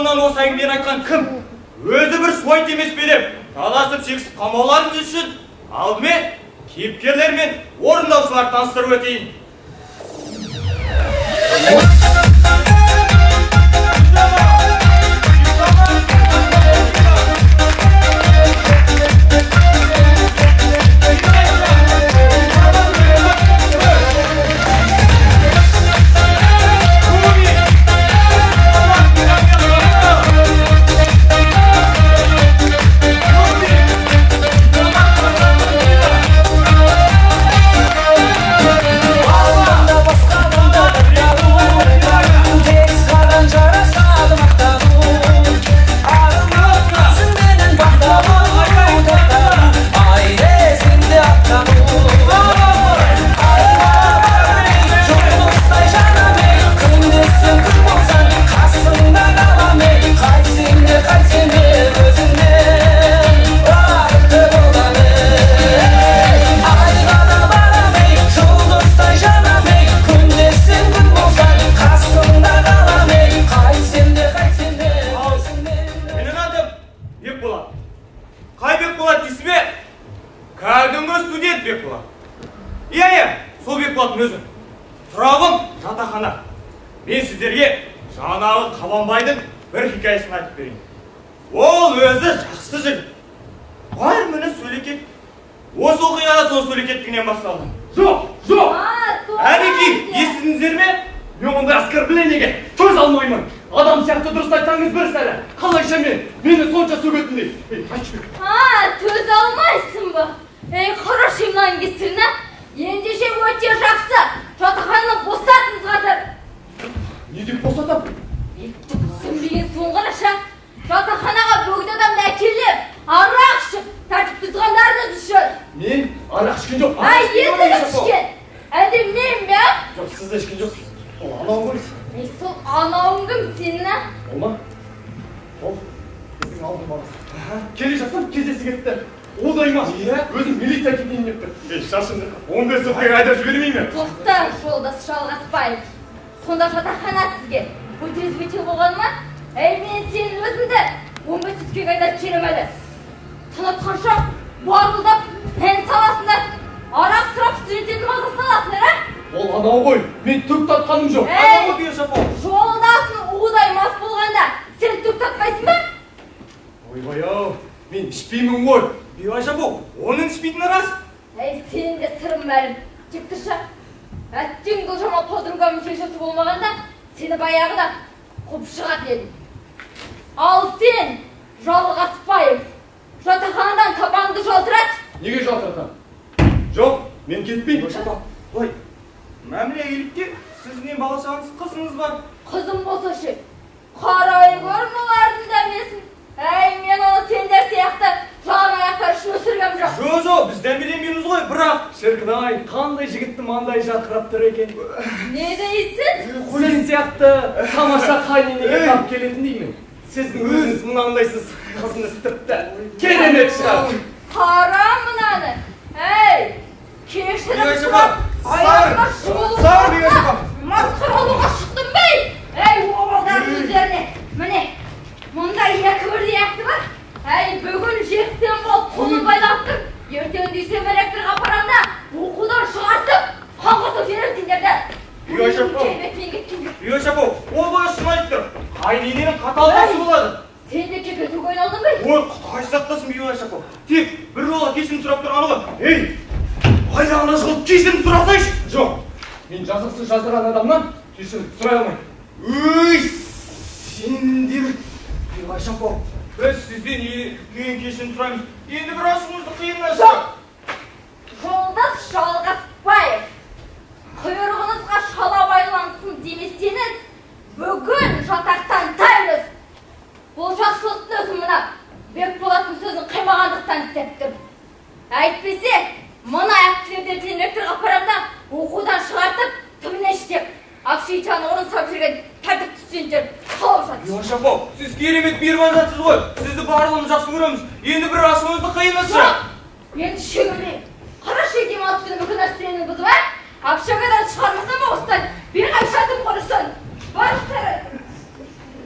Алдынан осы әңгімені айтқан кім? Өзі бір суайт емес пе деп таласып шекісіп қалмауларыңыз үшін алдымен кейіпкерлер мен орындаушыларды таныстырып өтейін.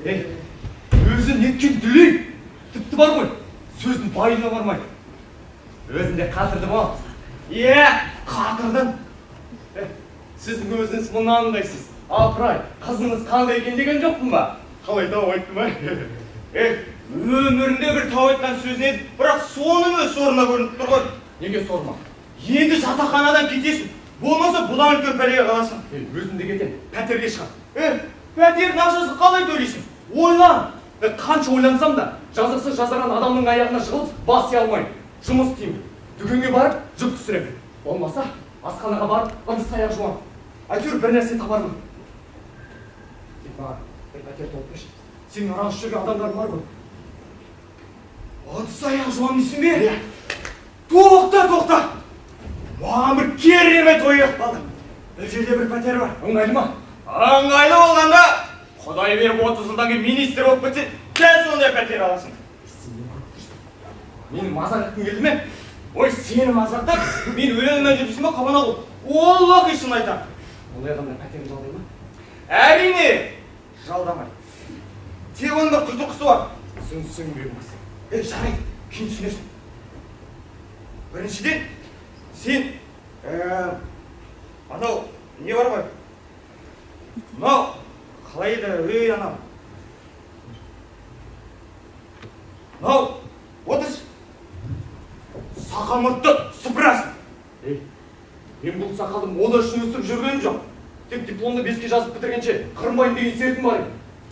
Ей, Өзі неткен дүлей, тіпті бар ғой, сөздің байына бармайды. Өзін де қатырдым ау. Иә, қатырдым. Сіздің өзіңіз мынандайсыз. Апырай, қызыңыз қандай екен деген жоқпын ба? Қалай тауып айттым, а? Өмірінде бір тауып айтқан сөзін еді, бірақ соның өзі сорына көрініп тұр ғой. Неге сорма? Енді жатақханадан кетесің, болмаса бұдан үлкен пәлеге қаласың. Өзім де кетемін, пәтерге шығамын. Пәтердің ақшасын қалай төлейсің? Ойлан! Қанша ойлансам да, жазықсыз жазарған адамның аяғына жығылып, бас ие алмаймын. Жұмыс істеймін. Дүкенге барып, жүк түсіремін. Болмаса, асханаға барып, ыдыс аяқ жуамын. Әйтеуір бір нәрсе табармын. Тек маған бір пәтер тауып берші. Сенің араласып жүрген адамдарың бар ғой. Ыдыс аяқ жуамын дейсің бе? Иә. Тоқта, тоқта! Маған бір керемет ой келіп қалды. Бір жерде бір пәтер бар. Ыңғайлы ма? Ыңғайлы болғанда, Құдай беріп 30 жылдан кейін министр болып кетсе, дәл сондай пәтер аласың. Сен не көріп тұрсың? Мені мазақ еткің келді ме? Ой, сені мазақтап, мен өле алмай жүрсің ба, қабана қол. Оллахи шын айтамын. Ондай адамдар пәтерін жалдай ма? Әрине, жалдамайды. Тек оның бір құйтырқысы бар. Түсінсең бермес. Жарайды, кейін түсінерсің. Біріншіден, сен анау не бар ғой? Мынау қалай еді, ей анау. Мынау, отыршы. Сақал-мұртты сыпырасың. Ей, мен бұл сақалды мода үшін өсіріп жүргенім жоқ. Тек дипломды 5-ке жазып бітіргенше қырынбаймын деген сертім бар еді.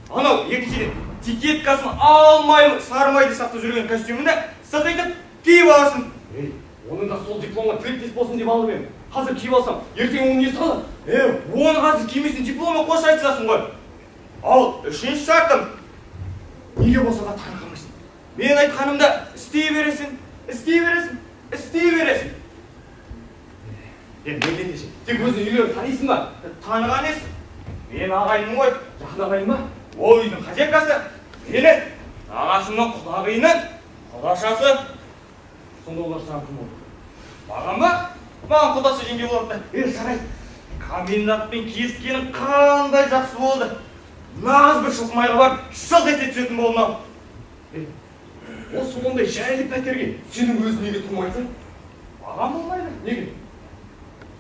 Анау екіншіден, тикеткасын алмай, сарымайды сақтап жүрген костюміңді сықитып киіп аласың. Ей, оны да сол дипломға тілектес болсын деп алып едім. Қазір киіп алсам, ертең оның несі қалады? Оны қазір кимесең дипломға қош айтысасың ғой. Ал үшінші шартым, неге болса да таң қалмайсың. Мен айтқанымды істей бересің, істей бересің, істей бересің. Енді ендеше, тек өзің үйлерін танисың ба? Таныған емес, мен ағайыным ғой. Жақын ағайын ба? Ол үйдің хозяйкасы, мені ағашымның құдағиының құдашасы. Сонда олар саған кім болды? Маған ба? Маған құдашы жеңге болады да. Жарайды, комендантпен кездескенің қандай жақсы болды. Нағыз бір шылқымайға барып, шылқ ете түсетін болды мынау. Осы ондай жайлы пәтерге сенің өзің неге тұрмайсың? Маған болмайды. Неге?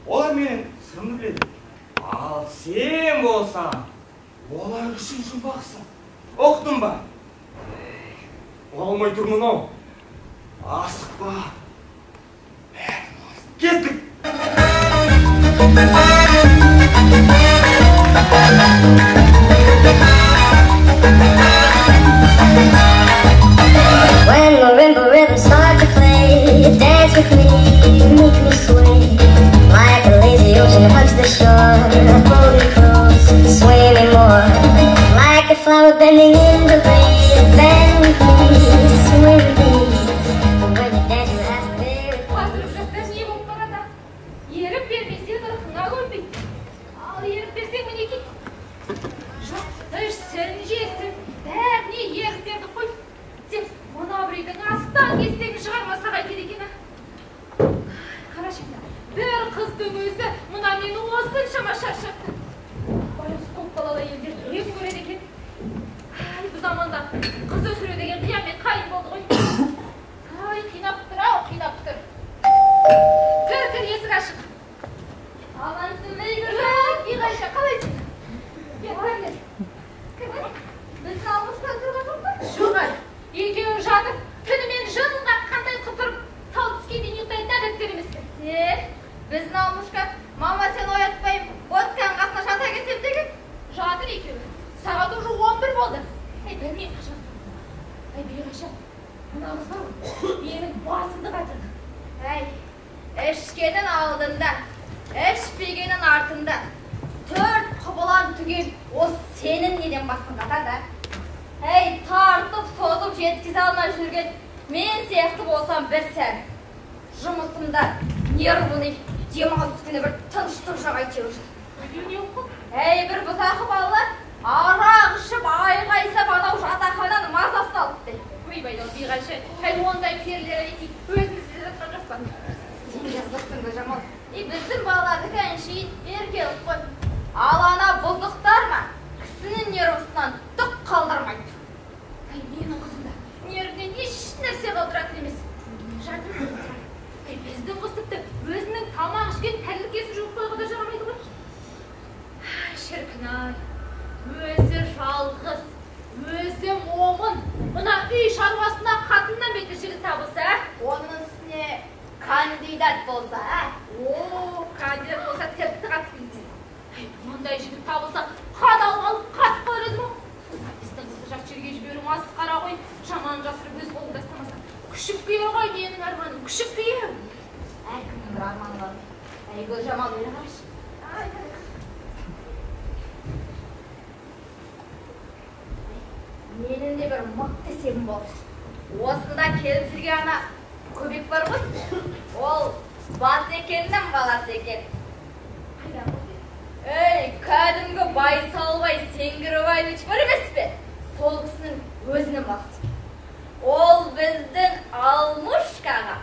Олар менің сырымды біледі. Ал сен болсаң, олар үшін жұмбақсың. Ұқтың ба? Ұға алмай тұрмын ау. Асықпа. Кеттік. When marimba rhythms start to play, dance with me, make me sway. Like a lazy ocean hugs the shore, hold me close, sway me more. Like a flower bending in the breeze, bend with me, sway with me. When you dance, you have to be with me. Қазіргі жастар не болып барады? Еріп бермесе ырқыңа көнбейді. Ал еріп берсең мінекей. Жұрт ішсін, жесін, бәріне еріп бердік қой. Тек мына бір үйдің астан-кестеңін шығармаса қайтеді екен, а? Қарашы енді, бір қыздың өзі мына мені осыншама шаршатты. Байғұс көп балалы елдер не көреді екен? Ай, бұл заманда қыз өсіру деген қиямет қайым болды ғой. Ай, қинап тұр ау, қинап тұр. Кір, кір, есік ашық. Амансың ба, Бибіжан? Биғайша, қалайсың? Кел, кір. Кір. Біздің Алмұшқа тұрған жоқ па? Жоқ әлі. Екеуі жатып, түнімен жын қаққандай құтырып, тал түске дейін ұйықтайтын әдеттер емес пе? Біздің Алмұшка, мама сен оятпаймын, водканың қасына жата кетсем деген. Жатыр екеуі. Сағат уже 11 болды. Әй, білмеймін қашан. Әй, Биғайша, мына қыз бар ғой, менің басымды қатырды. Әй, ішкенің алдында, ішпегенің артында. Төрт құбылан түгел, ол сенің неден басың қатады, а? Әй, тартып, созып жеткізе алмай жүрген мен сияқты болсам бір сән. Жұмысымда нервный, демалыс күні бір тыныштық жоқ әйтеуір. Не болып қалды? Әй, бір бұзақы балалар арақ ішіп айғайсап анау жатақхананың мазасын алыпты. Ойбай, Биғайша, әй, ондай перілер әйтейік, өзіміз де жатқан жоқ па? Сен де қызықсың ба, Жамал? Біздің балалардікі әншейін еркелік қой. Ал ана бұзықтар ма, кісінің нервысынан түк қалдырмайды. Әй, Өзі момын. Мына үй шаруасына қатыннан бетер жігіт табылса, Оның үстіне кандидат болса, ә? О, кандидат болса тіпті қатты. Әй, мұндай жігіт табылса, қадалып алып қатып қалар едім ау. Біздің қызды жат жерге жіберу масқара ғой. Жаман жасырып өз қолында ұстамаса. Күшік күйеу ғой менің арманым, күшік күйеу. Әркімнің бір арманы бар. Әй, Гүлжамал, бері қарашы. Менің де бір мықты себім болып жүр. Осында келіп жүрген ана Көбек бар ғой. Ол Басекеннің баласы екен. Қайдан білдің? Ей, кәдімгі Байсалбай Сеңгірбаевич бар емес пе? Сол кісінің өзінің баласы екен. Ол біздің Алмушкаға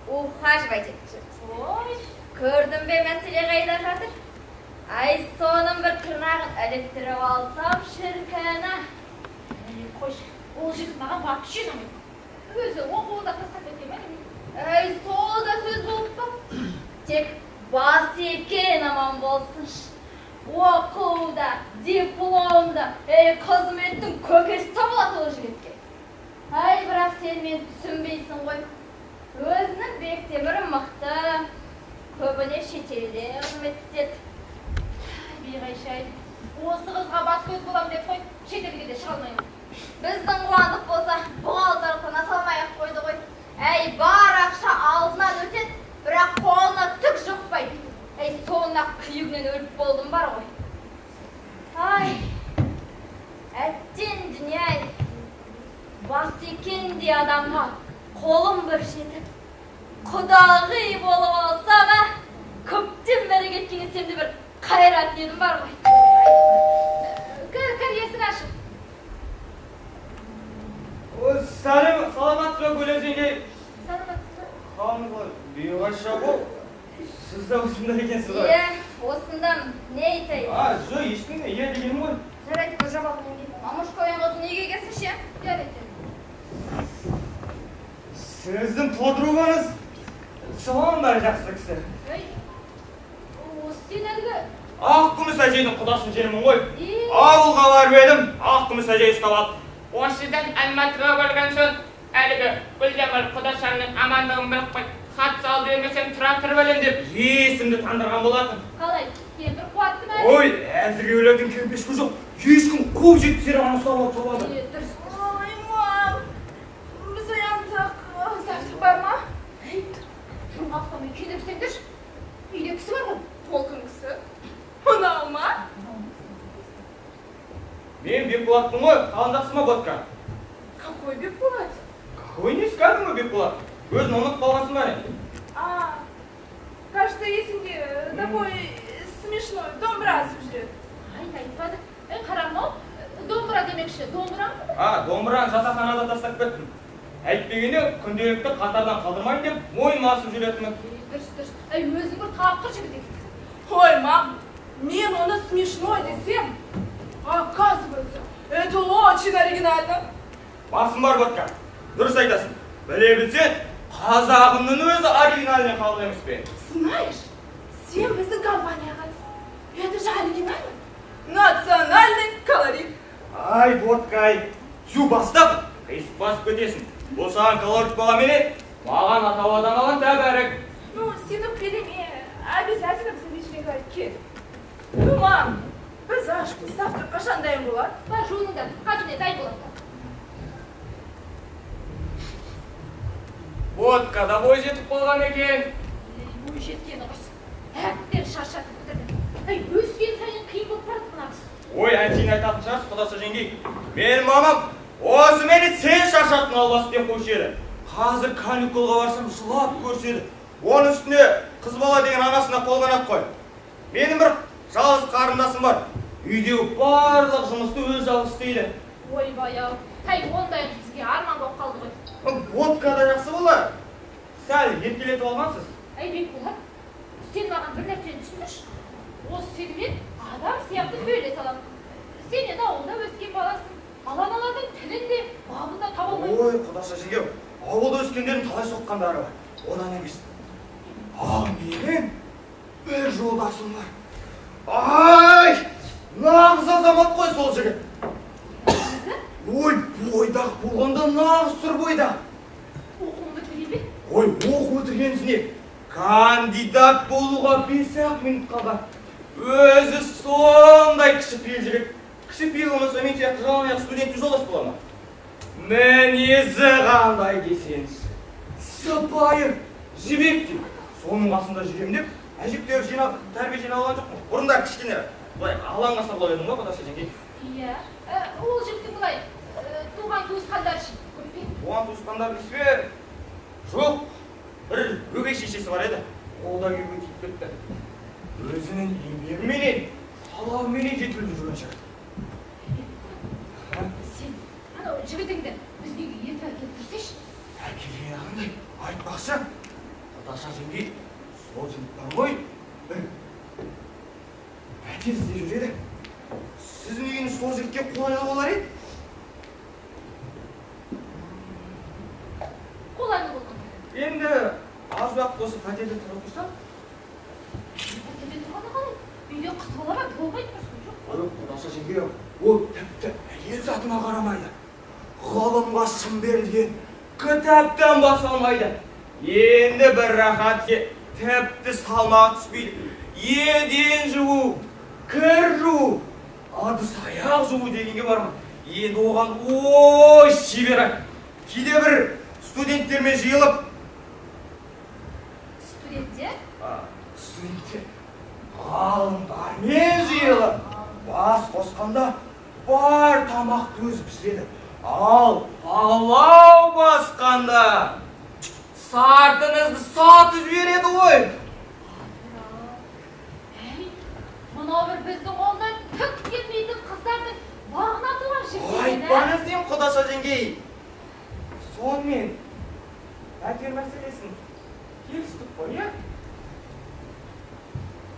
ухаживать етіп жүр. Ой, Көрдің бе, мәселе қайда жатыр? Ай, соның бір тырнағын іліктіріп алсам, шіркін, а. Ей, қойшы, ол жігіт маған вообще ұнамайды. Өзі оқуын да тастап кеткен ме немене? Әй, сол да сөз болып па? Тек Басекен аман болсыншы. Оқу да, диплом да, ей, қызметтің көкесі табылады ол жігітке. Әй, бірақ сен мені түсінбейсің ғой. Өзінің Бектемірі мықты, көбіне шетелде қызмет істеді. Биғайша, осы қызға бас көз болам деп қой, шетелге де шыға алмаймын. Біздің Қуандық болса, бухгалтерлықтан аса алмай-ақ қойды ғой. Әй, бар ақша алдынан өтеді, бірақ қолына түк жұқпайды. Әй, соның күйігінен өліп болдым бар ғой. Ай, әттен дүние-ай, Басекендей адамға қолым бір жетіп, құдағи болып алсам, ә, көптен бері кеткен есемде бір қайрат едім бар ғой. Кір, кір, есік ашық. Ой, сәлем, саламатсыз ба, Гүлем жеңгей? Саламатсыз ба? Қалыңыз қалай? Биғайша бол. Сіз де осында екенсіз ғой. Иә, осындамын. Не айтайын? А, жоқ, ештеңе, иә дегенім ғой. Жарайды, Гүлжамал жеңгей. Мамушка оян қызын үйге келсін ше? Жарайды. Сіздің подругаңыз сондай жақсы кісі. Ей, осы сен әлгі Ақ күміс әжейдің құдасын желімін ғой. Е. Ауылға барып едім, ақ күміс әжей ұстап алып. Осыдан Алматыға барған соң әлгі Гүлжамал құдашамның амандығын біліп қой. Хат салды бермесем тұра тұрып алем деп есімді тандырған болатын. Қалай, кемпір қуатты ма? Ой, әзірге өлетін кемпір ешкім жоқ. Ешкім қуып жетіп серағын ұстап алып табады. Е, дұрыс, дұрыс. Ой, мам, біз ояндық. Завтрак бар ма? Ей, жұмақ ұстамай күйдірсеңдерші. Үйде кісі бар ғой. Ол кім кісі? Мынау ма? Мен Бекболатпын ғой, қалың жақсы ма, Ботка? Какой Бекболат? Какой несі кәдімгі Бекболат? Өзін ұмытып қалғансың ба не? А, кажется, есімде, такой смешной, домбыра асып жүреді. Ай, айтпады. Ей, қарағым-ау, домбыра демекші, домбыраң ба? А, домбыраны жатақханада тастап кеттім. Әйтпегенде күнделікті қатардан қалдырмайын деп мойныма асып жүретінмін. Ей, дұрыс, дұрыс. Ей, өзің бір тапқыр жігіт екенсің. Ой, мам, мен оны смешной десем, оказывается, это очень оригинально. Басым бар, Ботка, дұрыс айтасың. Біле білсең, қазағымның өзі оригинальный халық емес пе? Знаешь, сен біздің компанияға қатыс. Это же оригинально. Национальный колорит. Ай, Ботка, ай, түзу бастап, қисық басып кетесің. Бұл саған колорит бола мене, маған ата-бабадан қалған тәбәрік. Ну, сен өкпелеме, обязательно біздің вечеринкаға кел. Ну, мам, біз ашпыз, завтрак қашан дайын болады? Бар, жуыныңдар, қазір не дайын болады. Ботка да бой жетіп қалған екен. Ей, бой жеткені құрсын. Әбден шаршатып бітірді. Ей, өскен сайын қиын болып барады мына қыз. Ой, әншейін айтатын шығарсыз, құдаша жеңгей. Менің мамам осы мені сен шаршаттың албасы деп қойшы еді. Қазір каникулға барсам жылап көрседі. Оның үстіне қыз бала деген анасына қол қанат қой. Менің бір жалғыз қарындасым бар. Үйдегі барлық жұмысты өзі жалғыз істейді. Ойбай-ау, әй, ондайыңыз бізге арман болып қалды ғой. Водка да жақсы болар. Сәл еркелетіп алғансыз. Әй, Бекболат, сен маған бір нәрсені түсіндірші. Осы сенімен адам сияқты сөйлесе аламын. Сен енді ауылда өскен баласың. Ал аналардың тілін де, бабын да таба алмаймын. Ой, құдаша жеңгем, ауылда өскендердің талай соққандары бар. Одан емес. Ал менің бір жолдасым бар. Ай, нағыз азамат қой сол жігіт. Өзі? болғанда нағыз сұр бойда. Оқуын бітірген бе? Ой, оқу бітіргенісіне кандидат болуға 5-ақ минут қалған. Өзі сондай кішіпейіл жігіт. Кішіпейіл болмаса мен сияқты жалаңаяқ студентпен жолдас бола ма? Мінезі қандай десеңші. Сыпайы, жібектей. Соның қасында жүремін деп әжептәуір жинап, тәрбие жинап алған жоқпын. Бұрында кішкене былай алаңға сабылап едім ғой, құдаша жеңгей. Иә, ол жігіттің былай туған туысқандары ше, көп пе? Туған туысқандары дейсіз бе? Жоқ, бір өгей шешесі бар еді. Ол да күйеуге тиіп кетті. Өзінің еңбегіменен, талабыменен жетіліп жүрген жігіт. Сен анау жігітіңді біздің үйге ертіп әкеліп тұрсайшы. Әкелген қандай? Айтпақшы, құдаша жеңгей, сол жігіт бар ғой, бір пәтер іздеп жүреді. Сіздің үйіңіз сол жігітке қолайлы болар еді? Қолайлы болған. Енді аз уақыт осы пәтерде тұрып тұрса? Пәтерде тұрғаны қалай? Үйде қыз бала бар, болмайды тұрсын, жоқ? Ой, құдаша жеңге, ол тіпті әйел затына қарамайды. Ғылымға шын берілген, кітаптан бас алмайды. Енді бір рахат тіпті салмағы түспейді. Еден жуу, кір жуу, ыдыс аяқ жуу дегенге барма. Енді оған ой шебер. Кейде бір студенттермен жиылып. Студенттер? Студенттер ғалымдармен жиылып, бас қосқанда бар тамақты өзі пісіреді. Ал палау басқанда сартыңызды сатып жібереді ғой. Әй, мынау бір біздің қолдан түк келмейтін қыздардың бағына туған жігіт екен, ә? Айтпаңыз деймін, құдаша жеңгей. Сонымен пәтер мәселесін келістік қой, иә?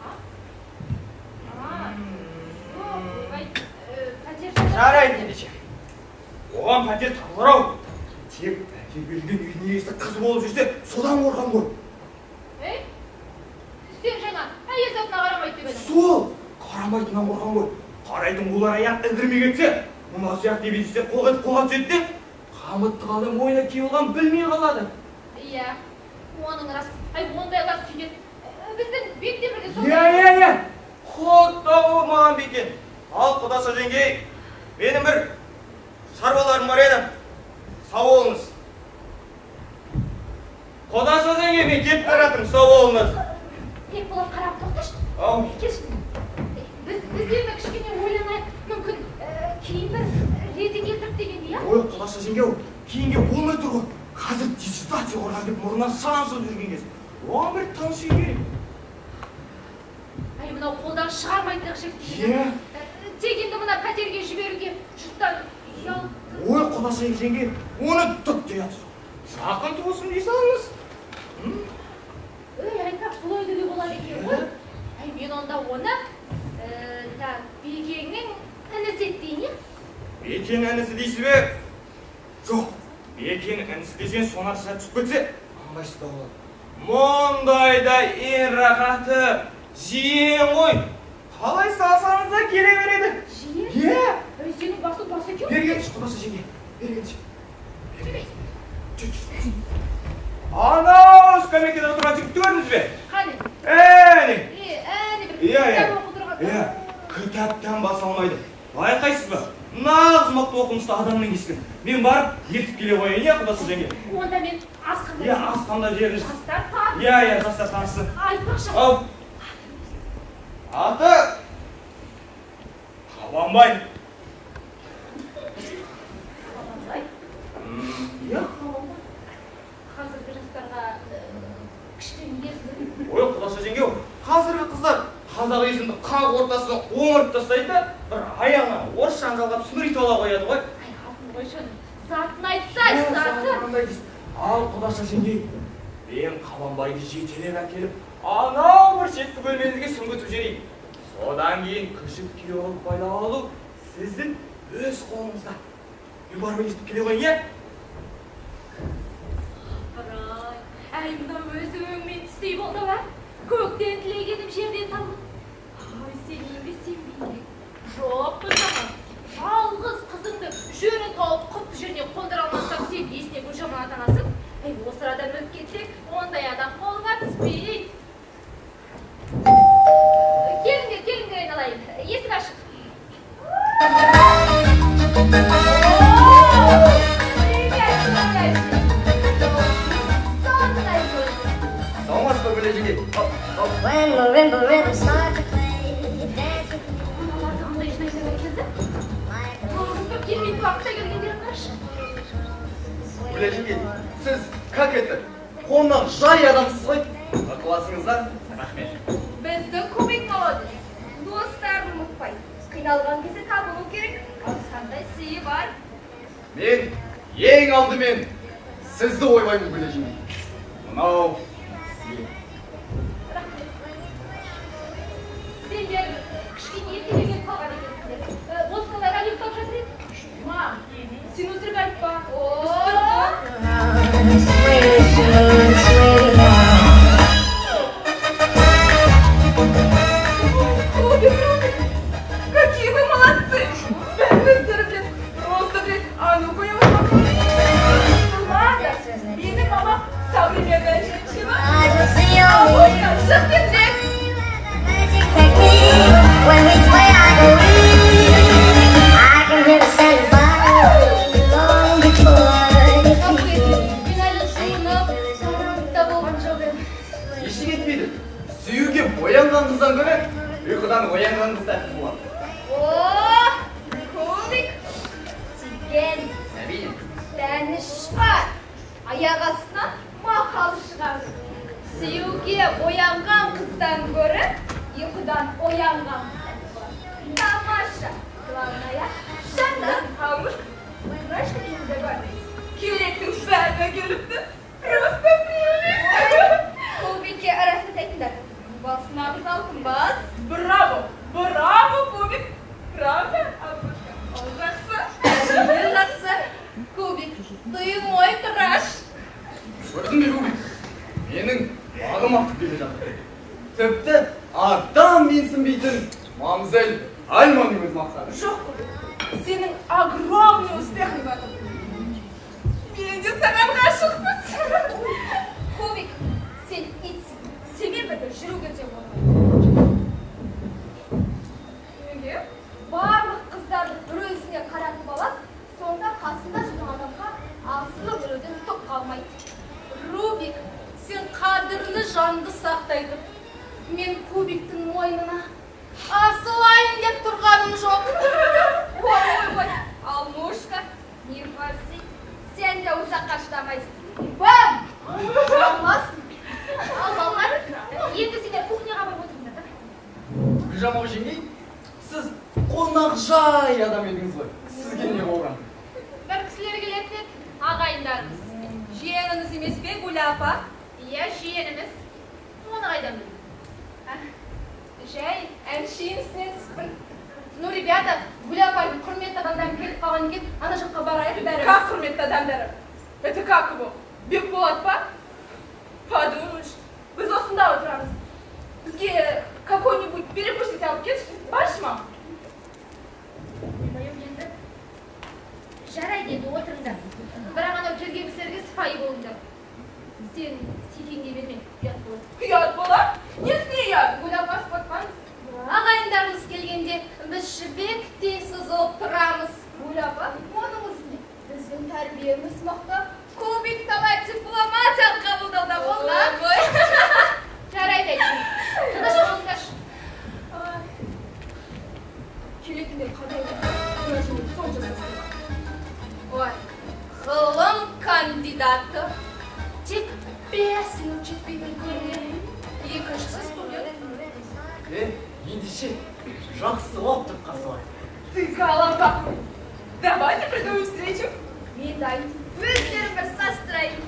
Жоқ, ойбай, пәтер Жарайды ендеше. Оған пәтер табылар-ау. Тек пәтер берілген үйдің иесі қыз болып жүрсе, содан қорқам ғой. Ей, сен жаңа әйел затына қарамайды деп едің. Сол, қарамайтыннан қорқам ғой. Қарайтын олар аяқ ілдірмей кетсе, мына сияқты ебедейсіздер қолға қолға түседі де, қамытты қалай мойнына киіп алғанын білмей қалады. Иә, оның рас. Ай, ондайлар сөйтеді. Біздің Бектемір де сондай. Иә, иә, иә. Құтты болмаған бекен. Ал құдаша жеңгей, менің бір шаруаларым бар еді. Сау болыңыз. Құдаша жеңгей, мен кетіп бара жатырмын, сау болыңыз. Бекболат, қарап тоқташы. Ау. Келші. Біз енді кішкене ойланайық, мүмкін кейін бір ретін келтіріп дегенде, иә? Ой, құдаша жеңге, кейінге болмай тұр ғой. Қазір диссертация қорғам деп мұрнынан шаң шығып жүрген кез. Оған бір тыныш үй керек. Әй, мынау қолдан шығармайтын жігіт. Иә. Тек енді мына пәтерге жіберуге жұрттан ұялып. Ой, құдаша жеңге, оны түк те ұяты жоқ. Жақын туысым дей салыңыз. Ей, айтпақ, солай деуге болады екен ғой. Әй, мен онда оны так, Бекеңнің інісі дейін, иә? Бекең інісі дейсіз бе? Жоқ, Бекең інісі десең сонар сәт түсіп кетсе, ыңғайсыздау болады. Мұндайда ең рахаты жиен ғой. Қалай салсаңыз да келе береді. Жиен? Иә. Ей, сенің басың бас екен. Бері келші, құдаша жеңге. Бері келші. Анау скамейкада отырған жігітті көрдіңіз бе? Қане? Әне. Әне бір Иә, иә. кітап оқып отырған. Иә, кітаптан бас алмайды. Байқайсыз ба? Нағыз мықты оқымышты адамның есігі. Мен барып ертіп келе қояйын, иә, құдаша жеңге? Онда мен асқанда. Иә, асқанда жіберіңіз. Жастар таныссын. Иә, иә, жастар таныссын. Айтпақшы. Ау. Аты Қабанбай. Қабанбай? Иә. Қазіргі жастарға кішкене есім. Ой, құдаша жеңге, қазіргі қыздар қазақ есімді қақ ортасына омырып тастайды да, бір аяғына орысшаны жалғап сүмірейтіп ала қояды ғой. Ай, атын қойшы оның. Затын айтсай, заты. Ал құдаша жеңгей, мен Қабанбайды жетелеп әкеліп, анау бір шеткі бөлмеңізге сүңгітіп жіберейін. Содан кейін күшік күйеу қылып байлап алу сіздің өз қолыңызда. Мен барып естіп келе қояйын, иә? Апырай, әй, мынау өзі өңмен түстей болды ба? Көктен тілегенім жерден табылып. Ай, сенейін бе, сенбейін бе? Жоқ, мырзахан, жалғыз қызыңды жөнін тауып құтты жеріне қондыра When marimba rhythms start to play, dance with me. Мыналарды қандай жинай келді? Like a Көп келмейтін уақытта келгендерін қарашы. Гүля жеңгей, сіз как это, қонақ жай адамсыз ғой. Ықыласыңызға рахмет. Біздің Кубик молодец. Достарын ұмытпай. Қиналған кезде табылу керек. Ал қандай сыйы бар? Мен ең алдымен сізді ойлаймын, Гүля жеңгей. Мынау сізге. Рахмет. Сендер кішкене ерте келген қалған екенсіңдер. Осылар әлі ұйықтап жатыр еді. Мам, сен өтірік айтпа. О, Біз тұрдық. sway me smooth, sway me now. Кубик, Рубик, какие вы молодцы! Бәріңіздер біледі, просто біледі. А ну-ка, я вас попробую. Ладно, менің мамам современная женщина. Eyes will see only Алмушка, шық тезірек. magic technique. When we sway, I go weak. I can hear the sound of violins long before they Ғафу speak. етіңіз. Мен әлі жуынып, таранып та болған жоқ едім. Ештеңе етпейді. Сүюге боянған қыздан гөрі ұйқыдан оянған қыз тәтті болады. О, Кубик, сен Әрине. дәнішпар. Аяқ астынан мақал шығарды. Сүюге боянған қыздан гөрі ұйқыдан оянған қыз тәтті болады. Тамаша. Главное, шанда. Алмушка, знаешь, какие мы догадные? Керектің бәріне келіпті. Просто прелесть. Кубикке рахмет айтыңдар. Бас нағыз алтын бас. Браво, браво, Кубик. Правда, Алмушка? Ол жақсы. Әрине жақсы. Кубик, ты мой краш. Көрдің бе, Рубик? Менің бағым артып келе жатыр. Тіпті адам менсінбейтін мамзель Альманың өзі мақтады. Жоқ, Кубик, сенің огромный успехың бар. Мен де саған ғашықпын. Кубик, сен итсің. Сенімен бірге жүруге де болмайды. Неге? Барлық қыздарды бір өзіне қаратып алады, сонда қасында жүрген адамға асылып жүрудің түк қалмайды. Рубик, сен қадірлі жанды сақтайды. Мен Кубиктің мойнына асылайын деп тұрғаным жоқ. Ой, ой, ой, Алмушка, не форси, сен де ұзаққа шыдамайсың. Бам! Алмасын. Ал балалар, енді сендер кухняға барып отырыңдар, да? Гүлжамал жеңгей, сіз қонақ жай адам едіңіз ғой. Сізге не болған? Бір кісілер келетін еді, ағайындарымыз. Жиеніңіз емес пе, Гүля апа? Иә, жиеніміз. Оны қайдан білдің? Жай, әншейін үстінен түсіппін. Ну, ребята, Гүля апайдың құрметті адамдары келіп қалған екен, ана жаққа барайық бәріміз. Как құрметті адамдары? Это как его? Бекболат па? Подумаешь, біз осында отырамыз. Бізге какой-нибудь перекусить алып келші, баршы, мам. Ойбай, енді. Жарайды енді, отырыңдар. Бірақ анау келген кісілерге сыпайы болыңдар. Сен секеңдей берме, ұят болады. Ұят болады? Несіне ұят? Гүля апа, батпаңыз. Ағайындарымыз келгенде біз жібектей сызылып тұрамыз. Гүля апа, оның үстіне біздің тәрбиеміз мықты. Кубик талай дипломатиялық қабылдауда болған ғой. Жарайды әйтеуір. Тыныш болыңдаршы. Ай, келетіндер қандай мына жерде сонша сасқалақ. Ой, ғылым кандидаты. Тек 5 минут жетпейтін көрінеді. Екіншісі студент. Е, ендеше, жақсылап тұрып қарсы алайық. Ты голова. Давайте придумаем встречу. Мен дайын. Өздерін бір састырайын.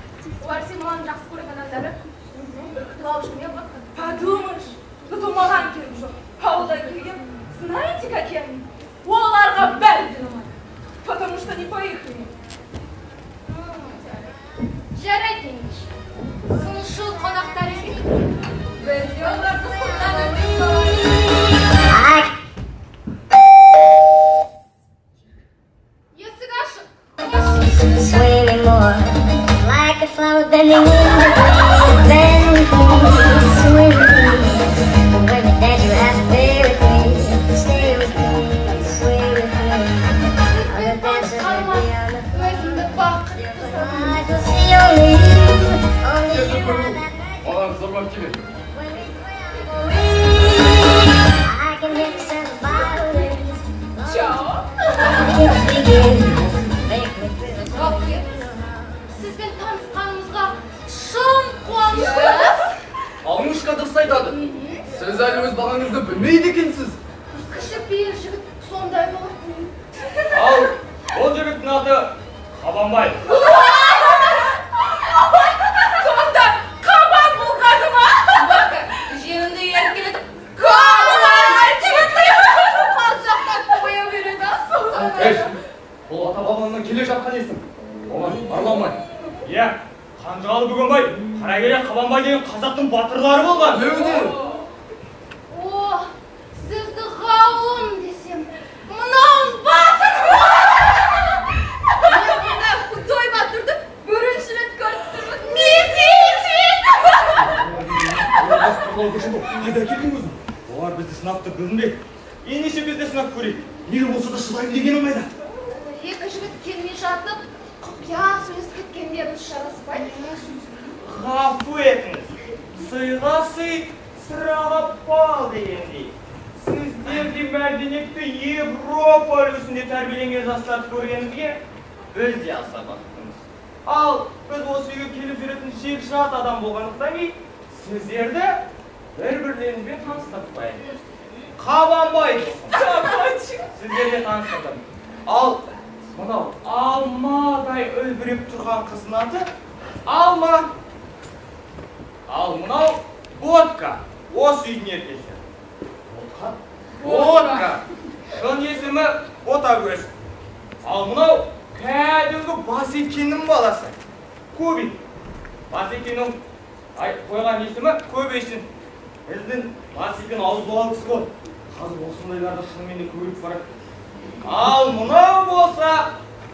Олар сен маған жақсы көретін адамдары. Бір күтіп алып жүрме ғой. Подумаешь, зато маған керек жоқ. Ауылдан келген, знаете, какие они? Оларға бәрі де ұнамады. Потому что не по их линии. Жарайды ендеше. Сыншыл қонақтар екен. Біз де оларды сыннан өткізіп I Есік ашық. Қош. sway me more. Like a flower bending in the breeze. Bend with me, sway with me. When you dance, you have to be with me. Stay with me, sway with me. Other dancers with me on the Өзімді бақытты санаймын. I will see only you, only Енді you көру, have that magic. маған зорлап келеді. When we sway, I go Чао. Сізбен танысқанымызға шын қуаныштымыз. Алнушка дұрыс айтады. Сіз әлі өз бағаңызды білмейді екенсіз. Кішіпейіл жігіт сондай болатын. Ал ол жігіттің аты Қабанбай. Сонда қабан болғаны ма? Бака, жиенімді еріп келеді. Қазақтан қоя береді. Ей, бұл ата-бабамнан келе жатқан есім. Оған арламай. Иә, Қанжығалы Бөгенбай, Қаракерей Қабанбай деген қазақтың батырлары болған. Леуде. О, сізді ғалым десем, мынауың батыр. Мен мұндай худой батырды бірінші рет көріп тұрмын. Қайда келдің өзің? Олар бізді сынапты білінбек. Ендеше біз де сынап көрейік. Неге болса да шыдаймын дегенім қайда? Екі жігіт келмей жатып, құпия сөйлесіп кеткендеріңіз жараспайды. Ғафу етіңіз. Сыйға сый, сыраға бал дегендей. Сіздердей мәдениетті Европа үлгісінде тәрбиеленген жастарды көргенімізге біз де аса бақыттымыз. Ал біз осы үйге келіп жүретін жекжат адам болғандықтан кейін сіздерді бір-бірлеріңізбен таныстырып қояйын. Қабанбай досым. Сіздерге таныстырдым. Ал мынау алмадай үлбіреп тұрған қыздың аты Алма. Ал мынау Ботка. Осы үйдің еркесі. Ботка? Ботка. Шын есімі Ботагөз. Ал мынау кәдімгі Басекеннің баласы. Көбей. Басекеннің қойған есімі Көбейсін. Біздің Басекен ауыз болған кісі ғой. Қазір осындайларды шынымен де көбейіп барады. Ал мынау болса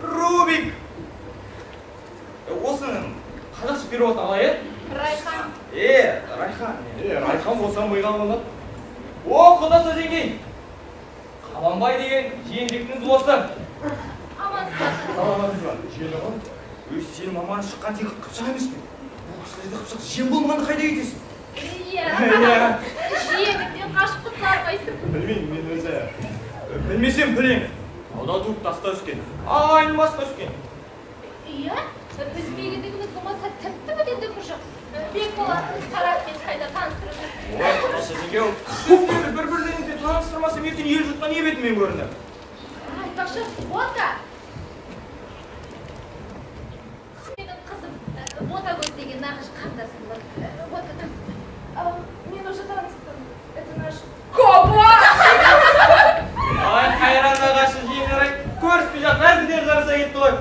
Рубик. Осының қазақша перевод қалай еді? Райхан. Райхан. Райхан болса миға алынады. О, құдасы жеңгей. Қабанбай деген жиенжектіңіз осы. Амансыз. Саламатсыз ба? Жиені ғой. Өй, сенің мамаң шыққан тегі қыпшақ емес пе? Ол кісілерді қыпшақ жиен болмағанда қайда кетесің? Иә. Жиеніңнен қашып құтыла алмайсың. Білмеймін, мен өзі. Білмесем білемін. Тауда туып таста өскен, ағайын баста өскен. Иә, біз мегендігіміз болмаса тіпті бөтендігіміз жоқ. Бекболатты Қаратпен қайда таныстырып жүр. Ой, құдаша жеңге, сіздерді бір-бірлеріңізбен таныстырмасам ертең ел жұртқа не бетіммен көрінер? Айтпақшы, Бота. Менің қызым Ботагөз деген нағашы қарындасым бар. Бота таныстыр. Мен уже таныстым. Это наш Кобанчик. Ай, қайран нағашы жиендер-ай, көріспей жатыр, әзілдері жараса кетті ғой.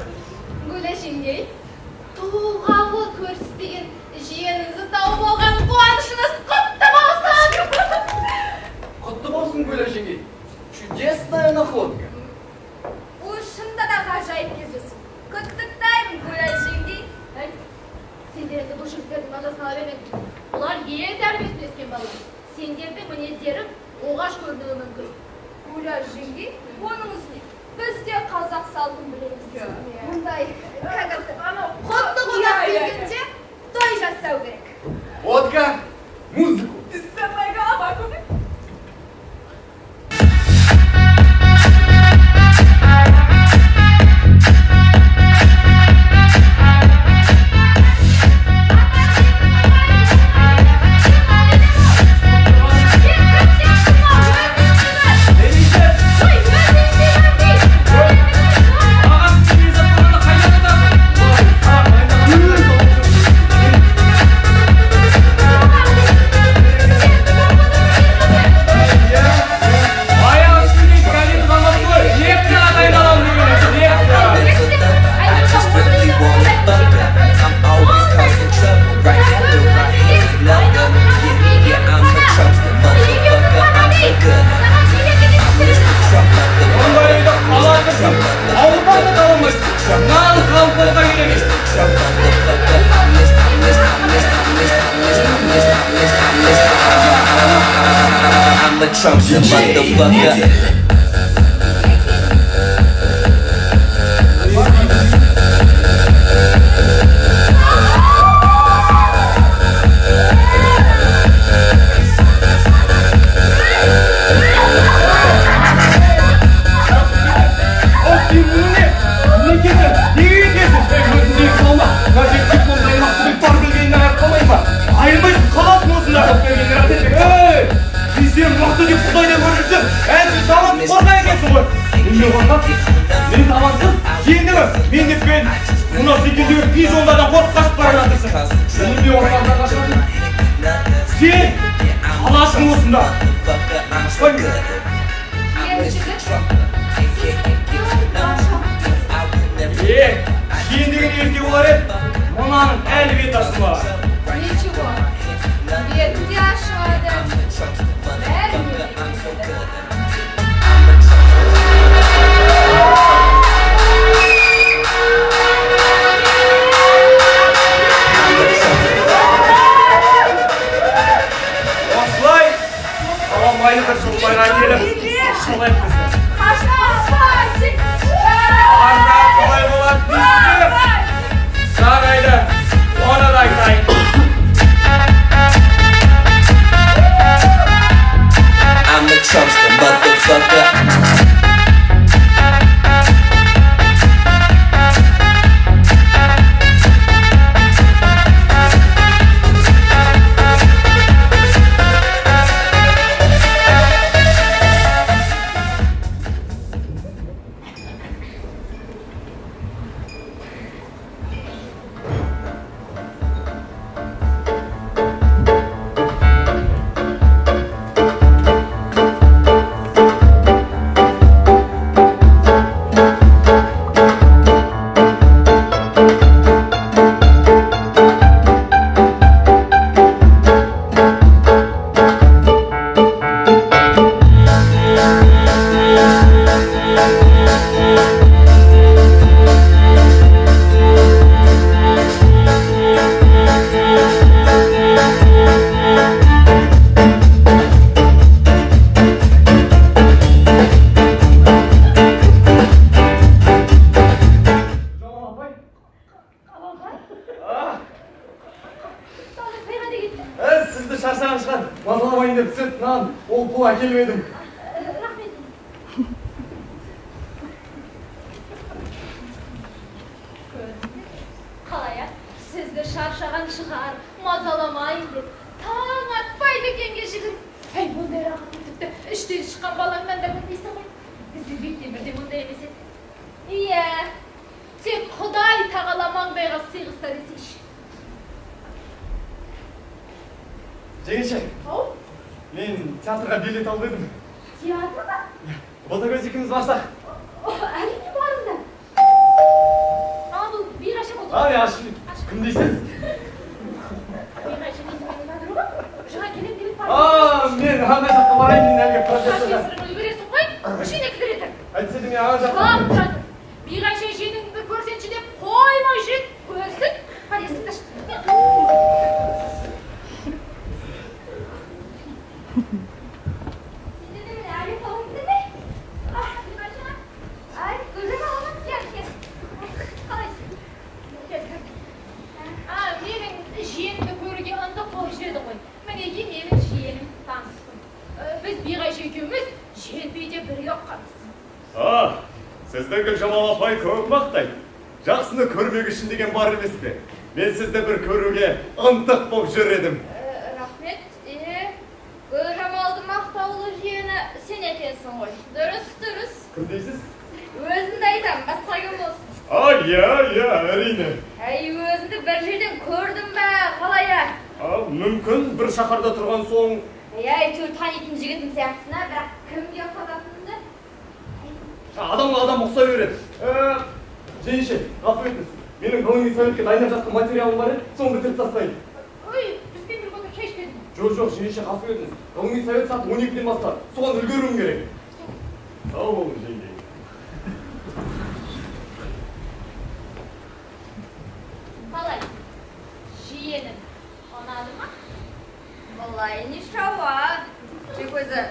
Гүля жеңгей, туғалы көріспеген жиеніңізді тауып алған қуанышыңыз құтты болсын! Құтты болсын, Гүля жеңгей. Чудесная находка. Бұл шынында да ғажайып кездесу. Құттықтаймын, Гүля жеңгей. Әй, сендер енді бұл жігіттердің мазасын ала бермеңдер. Бұлар ел тәрбиесінде өскен балалар. Сендердің мінездерің оғаш көрінуі мүмкін. Гүля жеңгей, оның үстіне біз де қазақ салтын білеміз. Мұндай құтты қонақ келгенде той жасау керек. Водка, музыку. Вся моя голова, Кубик. I'm a Trump motherfucker. Неден қорқасың? Мен табансыз, жиендігім, мен деп пе едім? Мынау дүкендегі пижондардан қорқып қашып бара жатырсың. Мен де ормандан қашамын. Сен қаласың осында. Қой. Ер жігіт, сіз тым Е, жиен деген ерке болар еді. Мынаның әлі беті ашылмаған. Ничего, беті де ашылады. Бәрі де. Осылай Қабанбайды бір Жылқыбайға әкеліп, шалайық бізді. Арда қалай болады дейсіз бе? Жарайды, оны да айтайын. I'm the Trumpster, motherfucker. Жамал апай. Қабанбай? А, Талықбай қайда кетті? Сізді шаршаған шығар. Мазаламайын деп сүт, нан, ол пұл әкеліп едім. Рахмет. Қалай, а? Сізді шаршаған шығар, мазаламайын деп. Таң атпай дүкенге жүгіріп. Әй, мұндай рахатты тіпті іштен шыққан балаңнан да көрмейсің ғой. Біздің Бектемір де мұндай емес еді. Иә, тек Құдай тағала маңдайға сыйғызса десейші. Жеңеше, Ау, мен театрға билет алып едім. Театрға? Ботагөз екеуміз барсақ. О, әрине барыңдар. А, бұл Биғаша болды. А, мен ашып. Кім дейсіз? Биғаша менің подругам. Жаңа келем деп А, мен ана жаққа барайын, мен әлгі профессорға. Профессорыңа үлгересің ғой, кішкене кідіре. Әйтсе де мен ана жаққа. Жылап жатыр. Биғаша жиеніңді көрсетші деп қоймай жүр. Көрсін. Бар, есікті аш. Сендер де міне әлі қалыпсың бе? Ах, Биғаша. Ай, Гүлжан ағамыз, кел, кел. Қалайсың? Кел, кел. А, менің жиенімді көруге ынтық болып жүреді ғой. Мінекей менің жиенім, танысып қой. Біз Биғаша екеуміз жиен биде бірге оқығанбыз. А, сізді Гүлжамал апай көп мақтайды. Жақсыны көрмек үшін деген бар емес пе? Мен сізді бір көруге ынтық болып жүр едім. Рахмет. Е, Гүлжамалдың мақтаулы жиені сен екенсің ғой. Дұрыс, дұрыс. Кім дейсіз? Өзіңді айтам, басқа кім болсын. А, иә, иә, әрине. Әй, өзіңді бір жерден көрдім бе, қалай а? А, мүмкін бір шаһарда тұрған соң. Әй, әйтеуір танитын жігітім сияқтысың, а, бірақ кімге ұқсататынымды? Адамға адам ұқсай береді. Жеңеше, ғафу етіңіз. Менің ғылыми советке дайындап жатқан материалым бар еді, соны бітіріп тастайын. Ой, бізбен бірге отырып шай ішпедің. Жоқ, жоқ, жеңеше, ғафу етіңіз. Ғылыми совет сағат 12-ден басталады. Соған үлгеруім керек. Сау болыңыз, жеңге. Қалай? Жиенім ұнады ма? Былай нишауа. Тек өзі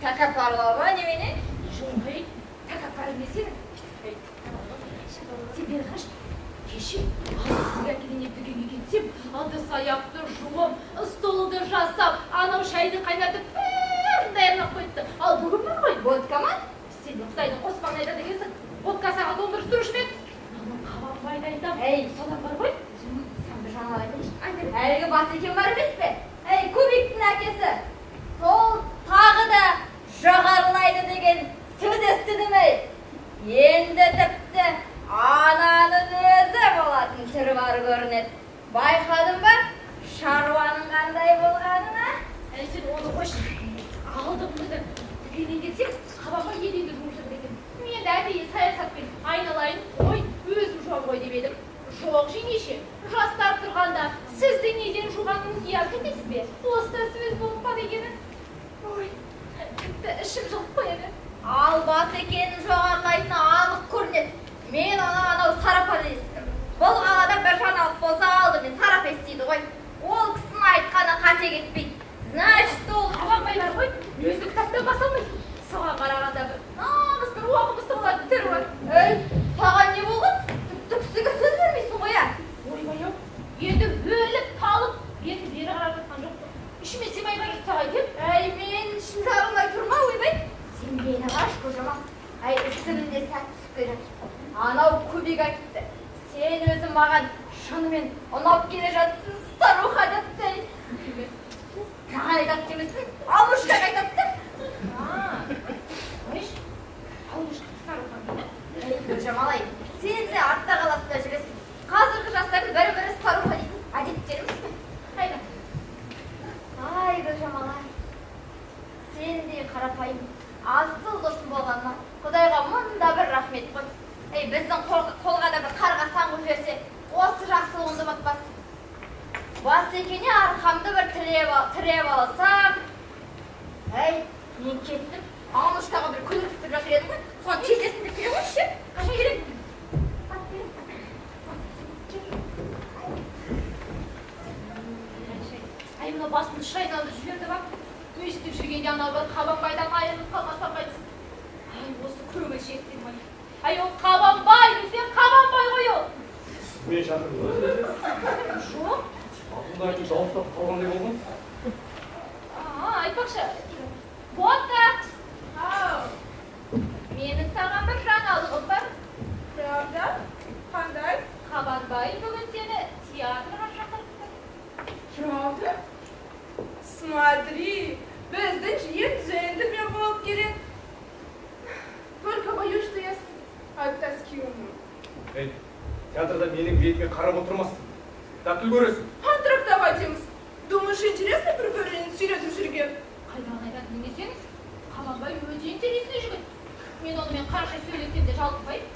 тәкаппарлау ма немене? Жоқ, ей, тәкаппар емес еді. Ей, сен бері қарашы. Кеше азық-түлік әкелейін деп дүкенге кетсем, ыдыс аяқты жуып, столды жасап, анау шайды қайнатып, бәрін даярлап қойыпты. Ал бүгін бар ғой. Водка ма? Сен де Құдайдың қоспағын айтады екенсің. Водка саған тоңдырып тұрушы ма еді? Анау Қабанбайды айтам. Әй, содан бар ғой. Сен бір жаңалық айтайыншы. Әлгі Басекең бар емес пе? Әй, Кубиктің әкесі. Сол тағы да жоғарылайды деген сөз естідім, ей. Енді тіпті ананың өзі болатын түрі бар көрінеді. Байқадың ба, шаруаның қандай болғанын, а? Әй, сен оны қойшы. Алдыңғы күні дүкеннен келсем, Қабанбай еденді жуып жатыр екен. Мен де әдейі саясатпен айналайын қой, өзім жуам ғой деп едім. Жоқ, жеңеше, жастар тұрғанда сіздің неден жуғаныңыз ұят емес пе? Осы да сөз болып па дегені. Ой, тіпті ішім жылып қоя берді. Ал бас екенін жоғарылайтыны анық көрінеді. Мен оны анау Сарападан естідім. Бұл қалада бір жаңалық болса алдымен Сарапа естиді ғой. Ол кісінің айтқаны қате кетпейді. Значит, ол Қабанбай бар ғой, өзі кітаптан баса алмайды. Соған қарағанда бір нағыз бір оқымысты болатын түрі бар. Ей, саған не болған? Тіпті кісіге сөз бермейсің ғой, ә? Ойбай-ау, енді өліп талып, бетін бері қарап жатқан жоқ қой. Ішіме сыймай бара жатса қайтем? Әй, мен ішім жарылмай тұр ма, ойбай? Сен мені қаш, Көжамал. Әй, ісім де сәт түсіп келе жатыр. Анау Көбек айтыпты. Сен өзің маған шынымен ұнап келе жатсың, старуха депті. Маған айтады демесің, Алушкаға айтады деп. Қойшы, Алушка старуха дейді. Әй, Гүлжамал ай, сен де артта қаласың да жүресің. Қазіргі жастардың бірі-бірі старуха дейтін әдеттеріміз бе? Қайда? Ай, Гүлжамал ай, сендей қарапайым, асыл досым болғанына Құдайға мында бір рахмет қой. Әй, біздің қолға да бір қарға саңғып жіберсе, осы жақсылығыңды ұмытпас. Бас екене арқамды бір тіреп алсам. Әй, мен кеттім. Анушкаға бір көйлек тіктіріп жатыр едім ғой. Соны тездесін деп келе қойшы. Қашан келемін? Әй, мына басымды шайналдырып жіберді бақ. Өйстіп жүргенде анау бір Қабанбайдан айырылып қалмасам қайтсын. Әй, осы көңілшектен ай. Әй, ол Қабанбай десең Қабанбай ғой ол. Мен шақырдым ба? Жоқ. Атымды айтып дауыстап қалғандай болдың. Айтпақшы, Бота, менің саған бір жаңалығым бар. Правда? Қандай? Қабанбай бүгін сені театрға шақырыпты. Правда? Смотри, біздің жиен джентльмен болып келеді. Только боюсь, что я от тоски умру. Эй, театрда менің бетіме қарап отырмассың. Спектакль көресің. Антрактта қайтеміз. Думаешь, интересно бір-бірін сүйретіп жүрген? Қайдан айтатын десеңіз, Қабанбай өте интересный жігіт. Мен онымен қанша сөйлессем де жалықпаймын.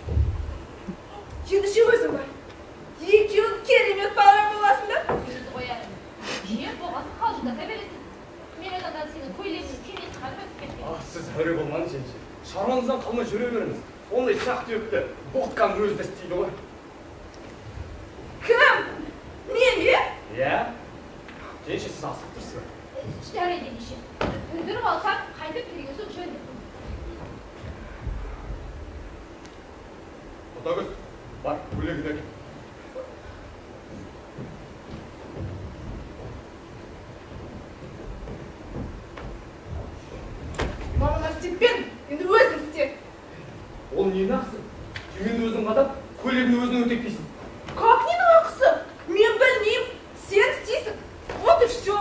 Ендеше өзің бар. Екеуің керемет пара боласыңдар. Өзі қоярым. Жер болғасын қалжыңдаса бересің. Мен одан сенің көйлегіңнің түймесі қанып өтіп кеткен. А, сіз әуре болмаңыз, жеңше. Шаруаңыздан қалмай жүре беріңіз. Ондай ұсақ-түйекті Ботканың өзі де істейді ғой. Кім? Мен бе? Иә. Жеңше, сіз асығып тұрсыз ба? Жарайды ендеше. Бүлдіріп алсам, қайтып келген соң жөндеп. Ботагөз, бар, көйлегіңді әкел. Мамаға істеп бер, енді өзің істе. Ол ненің ақысы? Түймені өзің қадап, көйлегіңді өзің өтектейсің. Как ненің ақысы? Мен білмеймін, сен істейсің. Вот и все.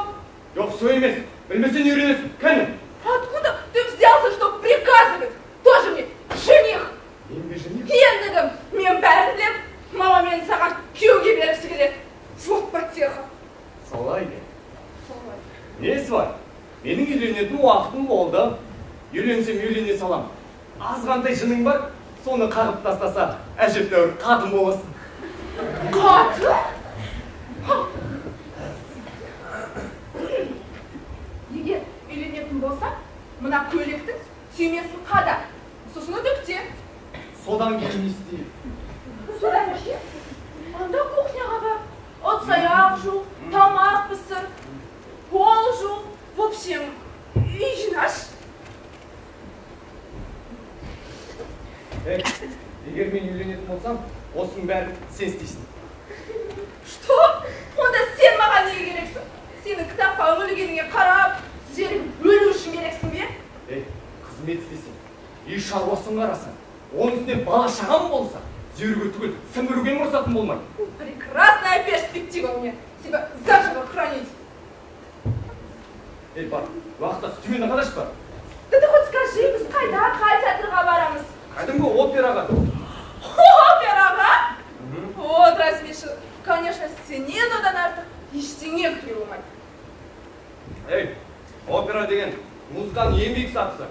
Жоқ, все емес. Білмесең үйренесің. Кәне? Откуда ты взялся, чтобы приказывать? Тоже мне жених. Мен бе жених? Ендігім, мен бәрін білем. Мама мені саған күйеуге бергісі келеді. Вот потеха. Солай де. Солай. Несі бар? Менің үйленетін уақытым болды. Үйленсем үйлене салам. Азғантай жының бар, соны қағып тастаса, әжептәуір қатын боласың. Қатын? Егер үйленетін болсаң, мына көйлектің түймесін қада, сосын үтікте. Содан кейін не істеймін? Содан кейін анда кухняға бар, ыдыс-аяқ жу, тамақ пісір, пол жу, в общем, үй жинаш. Эй, егер мен үйленетін болсам, осының бәрін сен істейсің. Что? Онда сен маған неге керексің? Сені кітапқа үңілгеніңе қарап, зерігіп өлу үшін керексің бе? Ей, қызмет істесең, үй шаруасын қарасаң, оның үстіне бала шағам болса, зерігу түгіл, сіміруге мұрсатым болмайды. Прекрасная перспектива мне тебя заживо хранить. Ей, бар, уақытта түймені қадашы бар. Да ты хоть скажи, біз қайда, қай театрға барамыз? Кәдімгі операға. Опера деген музыканың ең биік сатысы.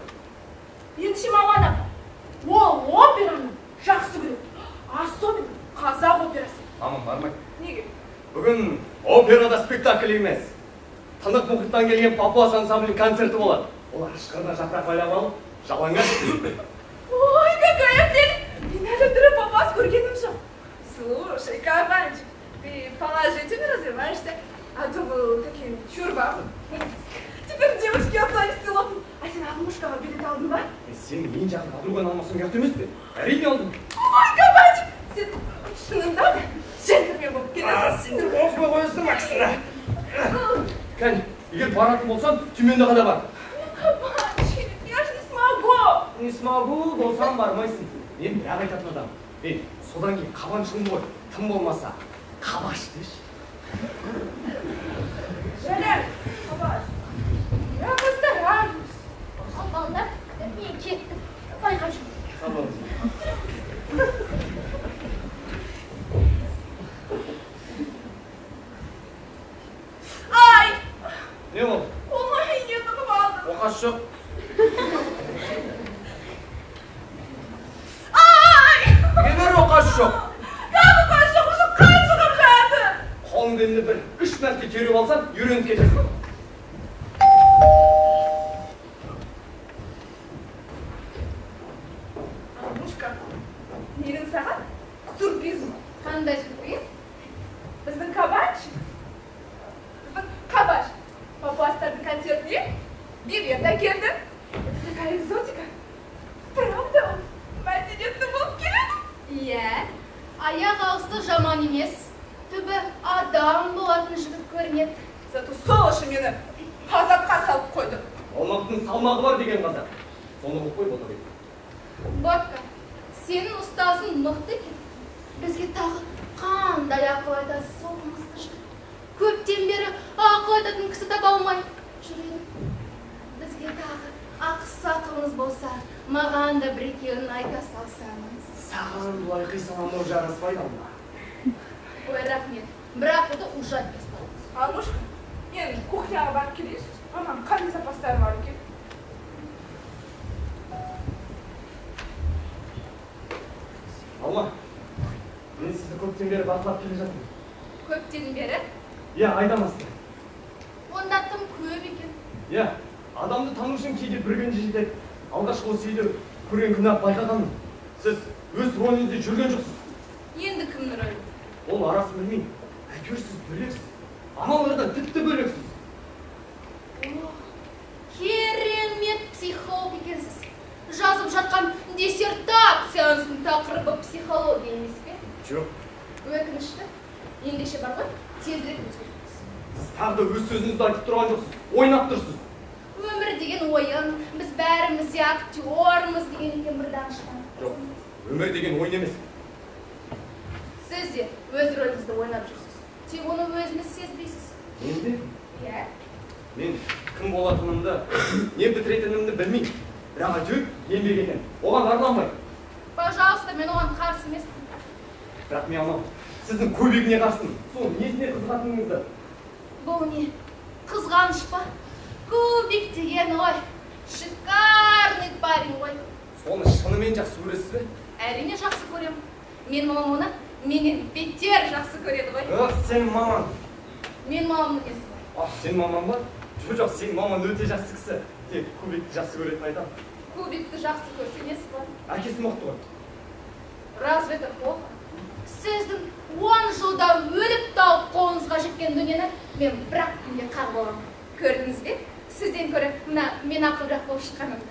Ендеше маман апа, ол операны жақсы көреді. Особенно қазақ операсы. Мамам бармайды. Неге? Бүгін операда спектакль емес. Тынық мұхиттан келген папуас ансамблінің концерті болады. Олар ышқырына жапырақ байлап алып, жалаңаш билейді. Ой, какая прелесть! Мен әлі тірі папуас көргенім жоқ. Слушай, кабанчик, ты положительно развиваешься, а то был таким чурбаном. Теперь девушки от зависти лопнут. А сен Алмушкаға билет алдың ба? Сен ең жақын подруганы алмасаң ұят емес пе? Әрине алдым. Ой, кабанчик, сен шынында да джентльмен болып кетесің. Сендер қосмай қоясың ма кісіні? Кәне, егер баратын болсаң, Түменде ғана бар. Кабанчик, я же не смогу. Не смогу болсаң бармайсың. Мен бірақ айтатын адам. Ей, содан кейін қабаншығым ғой, тым болмаса, қабаш деші. Жарайды, қабаш. Я постараюсь. Ал балалар, мен кеттім. Байқап жүр. Сау болыңыз. Ай! Не болды? Қолыма ине тығып алдым. Оқасы жоқ. Ай! Нелер оқасы жоқ? Как оқасы жоқ? Уже қан шығып жатыр. Қолыңды енді бір 3 мәрте керіп алсаң, үйреніп кетесің. Алмушка, менің саған сюрпризім. Қандай сюрприз? Біздің кабанчик, біздің қабаш папуастардың концертіне билет әкелді. Это такая экзотика. Правда, ол мәдениетті болып келеді. Иә, аяқ алысы жаман емес. Түбі адам болатын жігіт көрінеді. Зато сол үшін мені азапқа салып қойды. Алмақтың салмағы бар деген қазақ. Соны ұғып қой, Ботагөз. Ботка, сенің ұстазың мықты екен. Бізге тағы қандай ақыл айтасыз сол мықты жігіт? Көптен бері ақыл айтатын кісі таба алмай жүр едім. Бізге тағы ақысы-ақылыңыз болса, маған да бір екеуін айта салсаңыз. Саған бұлай қисаламау жараспайды, Алма. Ой, рахмет. Бір ақылды уже айтпай салыңыз. Алмушка, мен кухняға барып келейінші. Мамам қандай запастары бар екен? Алма, мен сізді көптен бері бақылап келе жатырмын. Көптен бері? Иә, айдамасты. Онда тым көп екен. Иә, адамды тану үшін кейде бір күн жетеді. Алғашқы осы үйді көрген күні-ақ байқағанмын. Сіз өз рөліңізде жүрген жоқсыз. Енді кімнің рөлі? Ол арасын білмеймін. Әйтеуір сіз бөлексіз. Аналардан тіпті бөлексіз. О, керемет психолог екенсіз. Жазып жатқан диссертацияңыздың тақырыбы психология емес пе? Жоқ. Өкінішті. Ендеше бар ғой, тезірек өзгертіңіз. Сіз тағы да өз сөзіңізді айтып тұрған жоқсыз, ойнап тұрсыз. Өмір деген ойын, біз бәріміз де актермыз деген екен бір данышпан. Жоқ, өмір деген ойын емес. Сіз де өз рөліңізді ойнап жүрсіз. Тек оны өзіңіз сезбейсіз. Мен де? Иә. Мен кім болатынымды, не бітіретінімді білмеймін. Бірақ әйтеуір еңбек етемін. Оған арланбаймын. Пожалуйста, мен оған қарсы емеспін. Бірақ мен анау сіздің көбегіне қарсымын. Сол несіне қызығатыныңызды. Бұл не? Қызғаныш па? Кубик деген ғой. Шикарный парень ғой. Соны шынымен жақсы көресіз бе? Әрине жақсы көремін. Мен мамам оны менен бетер жақсы көреді ғой. Ох, сенің мамаң. Мен мамамның несі бар? Ах, сенің мамаң ба? Жоқ, жоқ, сенің мамаң өте жақсы кісі. Тек Кубикті жақсы көретінін айтамын. Кубикті жақсы көрсе несі бар? Әкесі мықты ғой. Разве это плохо? Сіздің 10 жылда өліп тауып қолыңызға жеткен дүниені мен бір-ақ күнде қағып аламын. Көрдіңіз бе? Сізден көрі мына мен ақылдырақ болып шыққанымды.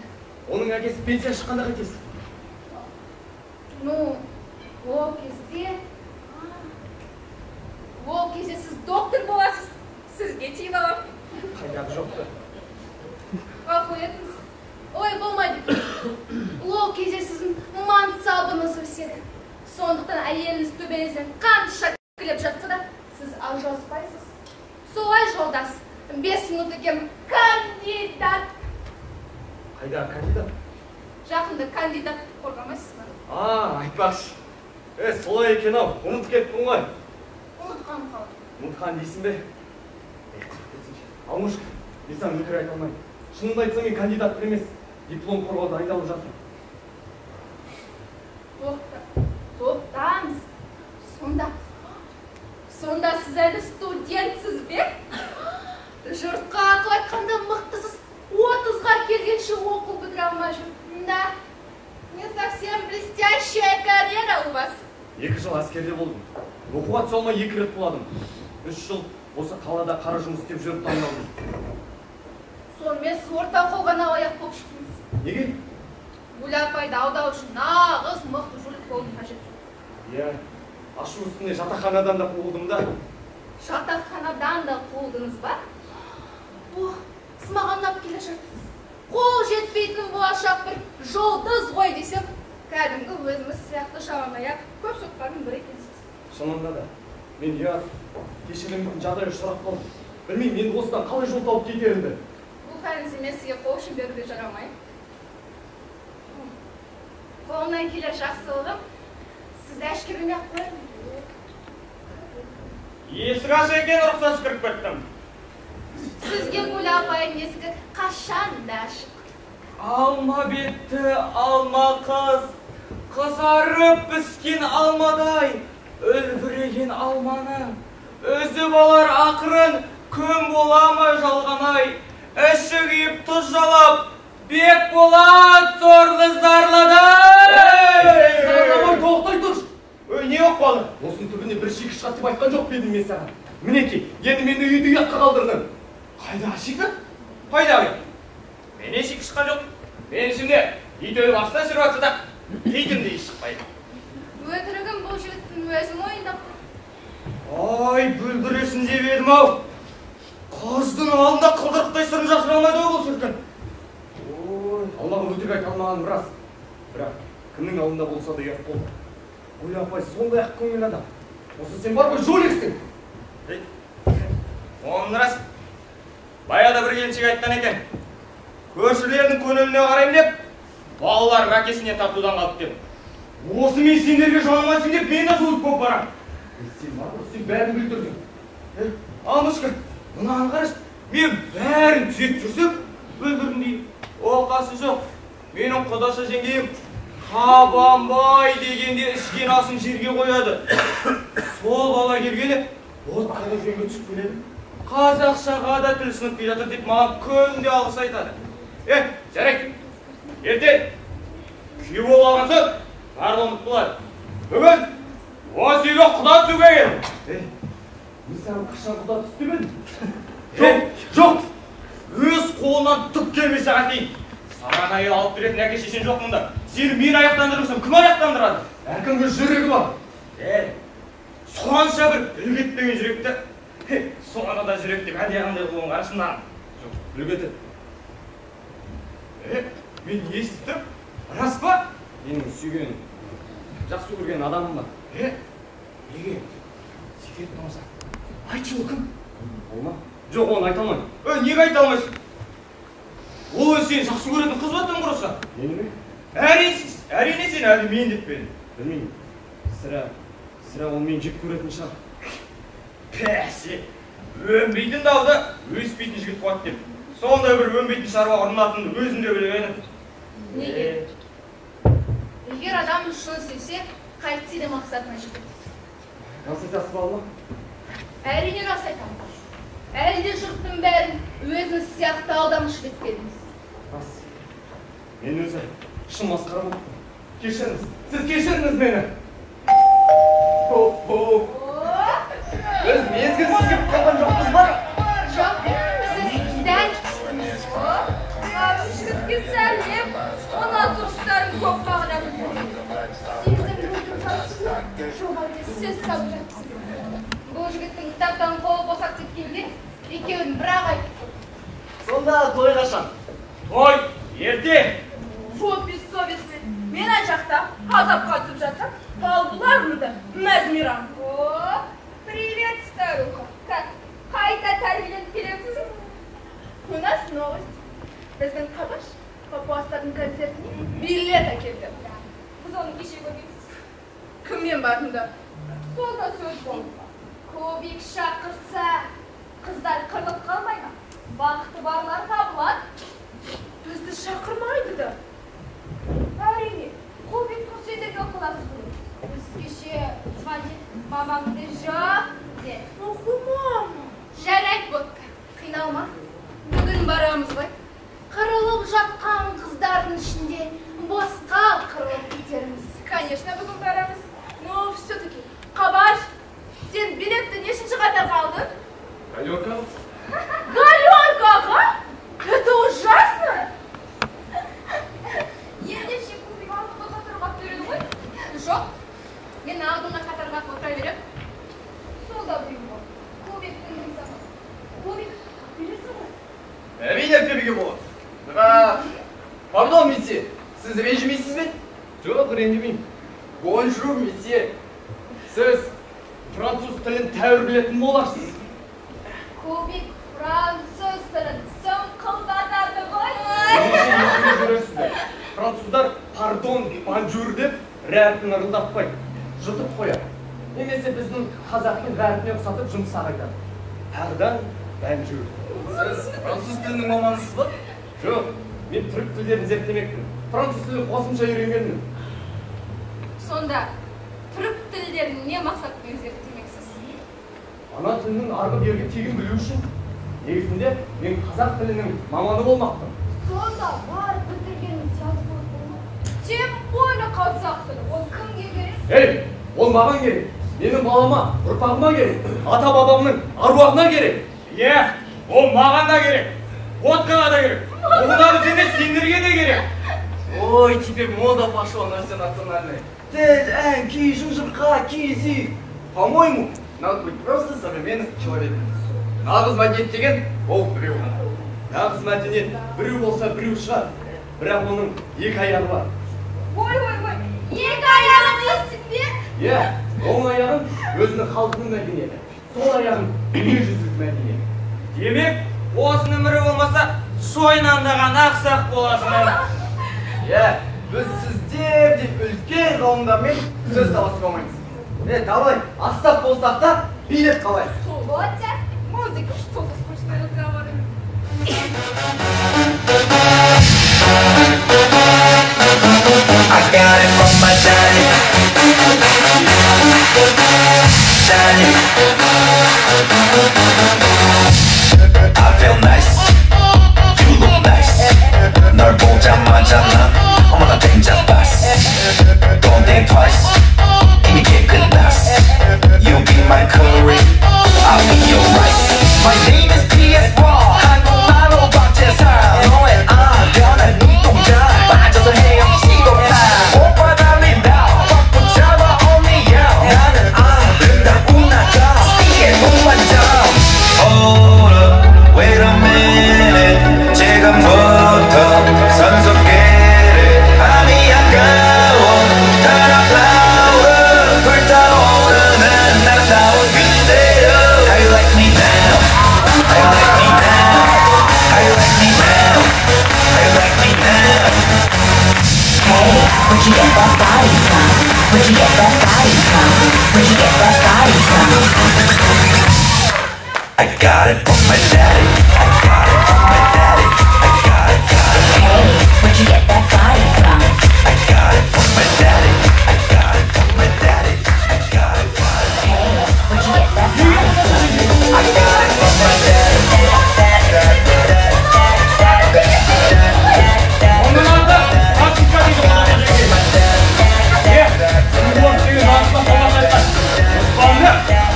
Оның әкесі пенсия шыққанда қайтесіз? Ну, ол кезде сіз доктор боласыз, сізге тиіп аламын. Қайдағы жоқты. Ғафу етіңіз. Ой, болмайды. Ол кезде сіздің мансабыңыз өседі. Сондықтан әйеліңіз төбеңізден қанша күліп жатса да, сіз ажыраспайсыз. Солай, жолдас, 5 минут екен кандидат. Қайдағы кандидат? Жақында кандидатты қорғамайсыз ба? А, айтпақшы. Солай екен ау, ұмытып кеттің ғой. Ұмытқан қалай? Ұмытқан дейсің бе? Құрып кетсінші. Алмушка, мен саған өтірік айта алмаймын. Шынымды айтсам, мен кандидат емес, диплом қорғауға дайындалып жатырмын. Тоқтаңыз. Сонда сіз әлі студентсіз бе? Жұртқа ақыл айтқанда мықтысыз, 30-ға келгенше оқу бітіре алмай жүр. Да, не совсем блестящая карьера у вас. 2 жыл әскерде болдым. Оқуға түсе алмай 2 рет құладым. 3 жыл осы қалада қара жұмыс істеп жүріп таңдалдым. Сонымен сіз орта қолға аяқ болып шықтыңыз. Неге? Гүл апайды алдау үшін нағыз мықты жулик болудың қажеті жоқ. Иә, ашу үстіне жатақханадан да қуылдым да. Жатақханадан да қуылдыңыз ба? О, сіз маған ұнап келе жатырсыз. Қол жетпейтін болашақ бір жұлдыз ғой десем, кәдімгі өзіміз сияқты жалаңаяқ көп соққанның бірі екенсіз. Шынында да, мен ұят, кешірілмейтін жағдайға ұшырап қалдым. Білмеймін, енді осыдан қалай жол тауып кетерімді. Бұл халіңізде сізге қол ұшын беруге жарамаймын. Қолымнан келер жақсылығым, сізді әшкерелемей-ақ қояйын. Есік ашық екен, рұқсатсыз кіріп кеттім. Сізге Гүл апайдың есігі қашан да ашық. Алма бетті алма қыз, қызарып піскен алмадай, үлбіреген алманы үзіп алар ақырын, күн бола ма жалғанай, іші күйіп тұз жалап, бек болат сорлы зарладай. Зарламай, тоқтай тұршы. Өй, не болып қалды? Осының түбіне бір шикі шығады деп айтқан жоқ па едім мен саған? Мінекей, енді мені үйді ұятқа қалдырдың. Қайда шикі? Қайда ұят? Менен шикі шыққан жоқ. Менің ішімде ит өліп астан шіріп жатса да, итім де иіс шықпайды. Өтірігін бұл жігіттің өзі мойындап тұр. Ай, бүлдіресің деп едім-ау. Қыздың алдында қылдырықтай сырын жасыра алмайды ғой бұл шіркін. Ой, Аллаға өтірік айта алмағаным рас. Бірақ кімнің алдында болса да ұят болды. Гүл апай сондай ақ көңіл адам. Осы сен бар ғой, жуликсің. Оның рас. Баяғыда бір келіншек айтқан екен. Көршілерінің көңіліне қараймын деп, балаларым әкесінен тартудан қалды деп. Осы мен сендерге жаным ашиын деп, мен де жулик болып барамын. Сен бар ғой, сен бәрін бүлдірдің. Алмашка, мынаны қарашы, мен бәрін түзетіп жүрсем, бүлдірдім деймін. Оқасы жоқ. Менің құдаша жеңгейім Қабанбай дегенде ішкен асын жерге қояды. Сол бала келгелі отқалы жөнге түсіп келеді. Қазақшаға да тіл сынып келе жатыр деп маған күнде алғыс айтады. Жарайды. Ертең күйеу болып алған соң барлығы ұмыт болады. Бүгін осы үйге құда түсуге келдім. Мен саған қашан құда түс демедім? Жоқ, өз қолынан түк келмесе қайтейін. Саған әйел алып беретін әке шешең жоқ мұнда. Сені мен аяқтандырмасам, кім аяқтандырады? Әркімге жүрегі бар. Сонша бір үлгі етпеген жүректі, соны да жүрек деп әлдеқандай қылуын қарашы мынаны. Жоқ, үлгі етеді. Мен не естіп тұрмын? Рас па? Менің сүйген, жақсы көрген адамым бар. Неге? Секрет болмаса. Айтшы, ол кім? Ол ма? Жоқ, оны айта алмаймын. Неге айта алмайсың? Ол өзі сені жақсы көретін қыз ба тым құрыса? Мені ме? Әрине сен әлі мен деп пе едің? Білмеймін. Сірә ол мені жек көретін шығар. Пәсе, өнбейтін дауда өспейтін жігіт қуады деп. Сондай бір өнбейтін шаруа ұрынатынын өзім де біліп едім. Неге? Егер адам шын сүйсе, қайтсе де мақсатына жетеді. Рас айтасыз ба, Алма? Әрине рас айтамын. Әлде жұрттың бәрін өзіңіз сияқты алдамшы деп пе едіңіз? Рас. Мен өзі шын масқара болыппын. Кешіріңіз, сіз кешіріңіз мені. Хоп-хоп. Біз мезгілсіз келіп қалған жоқпыз ба? Жоқ, сіз дәл түстіңіз. Жігітке сәлем, она дұрыстарын көп мағына білдірді. Сезімді өлтіріп жатсыз ба? Жоқ, әлде сіз салып жатсыз. Бұл жігіттің кітаптан қолы босап кеткенде екеуін бір-ақ айтып тұр. Сонда той қашан? Той ертең. Фу, бессовестный. Мен ай жақта азапқа түсіп жатсам, ал бұлар мұнда мәз мейрам. О, привет, старуха. Как, қайта тәрбиеленіп келемісің? У нас новость. Біздің Қабаш папуастардың концертіне билет әкелді. Біз оны кеше көргенбіз. Кіммен бардыңдар? Сол да сөз болды. Көбек шақырса, қыздар қырылып қалмай ма? Бақыты барлар табылады. Бізді шақырмайды да. Әрине, Кубиктің сендерге ықыласы ғой. Біз кеше звонит, мамаңды жоқ деді. Оху, мама. Жарайды, Ботка, қиналма. Бүгін барамыз ғой. Қырылып жатқан қыздардың ішінде босқа қырылып кетерміз. Конечно, бүгін барамыз. Но все-таки, Қабаш, сен билетті нешінші қатарға алдың? Галерка. Галеркаға? Это ужасно! Ендеше Кубик алдыңғы қатарға береді ғой. Жоқ, мен алдыңғы қатарға отыра берем. Сол да біреу ғой. Кубиктің ризасы. Кубик, бересің ғой? Әрине беруге болады. Бірақ, пардон, месье, сіз ренжімейсіз бе? Жоқ, ренжімеймін. Бонжур, месье. Сіз француз тілін тәуір білетін боларсыз. Кубик француз тілін сұңқылдатады ғой. Есіңізде жүресіздер. Француздар пардон, бонжур деп рәпін ырылдатпайды, жұтып қояды. Немесе біздің қазақтың әрпіне ұқсатып жұмсақ айтады. Пардон, бонжур. Сіз француз тілінің маманысыз ба? Жоқ, мен түрік тілдерін зерттемекпін. Француз тілін қосымша үйренгенмін. Сонда түрік тілдерін не мақсатпен зерттемексіз? Ана тілінің арғы бергі тегін білу үшін. Негізінде мен қазақ тілінің маманы болмақпын. Сонда бар бітіргеніңіз жазып болмақ. Тем более қазақ тілі, ол кімге керек? Ей, ол маған керек. Менің балама, ұрпағыма керек. Ата-бабамның аруағына керек. Е, ол маған да керек. Водкаға да керек. Одан сені сендерге де керек. Ой, теперь мода пошла на все национальное. Тіл, ән, күй, жын-жырқа, киіз үй. По-моему, надо быть просто современным человеком. Нағыз мәдениет деген ол біреу ғана. Нағыз мәдениет біреу болса біреу шығар. Бірақ оның екі аяғы бар. Ой, ой, ой, екі аяғын дейсің бе? Иә, оң аяғын өзінің халқының мәдениеті, сол аяғын дүниежүзілік мәдениеті. Демек, осының бірі болмаса, шойнаңдаған ақсақ боласың. Иә, біз сіздердей үлкен ғалымдармен сөз таласып алмаймыз. Давай, ақсақ болсақ та билеп қалайық. Вот так. Музыка, что за скучные разговоры? I got it from my daddy. Daddy. I feel nice. You look nice. 널 보자마자 난 어머나 댕자봤어. Don't think twice. 이미 깨끗났어. You be my curry, I'll be your rice. My name is P.S. Raw. 한국말로 박재상. 너의 아련한 눈동자 빠져서 헤엄치고파. 오빠 달린다. 꽉 붙잡아 only you. 나는 아름다운 나가. C의 동반자. Hold up, wait a minute. 지금부터 선수길을 밤이 아까워. 타라 불타오르는 아름다운 그대로. How you like me now? How you like me now? How you like me now? How you like me now? Hey, where'd you get that body from? Where'd you get that body from? Where'd you get that body from? I got it from my daddy. I got it from my daddy. I got it, got it. Hey, where'd you get that body from? I got it from my daddy. I got it from my daddy. I got it, got it. Hey, where'd you get that body from? I got it from my daddy. 어느 날다 아직까지 예, 누구와 지금 나왔다 도망갔다. 오빠는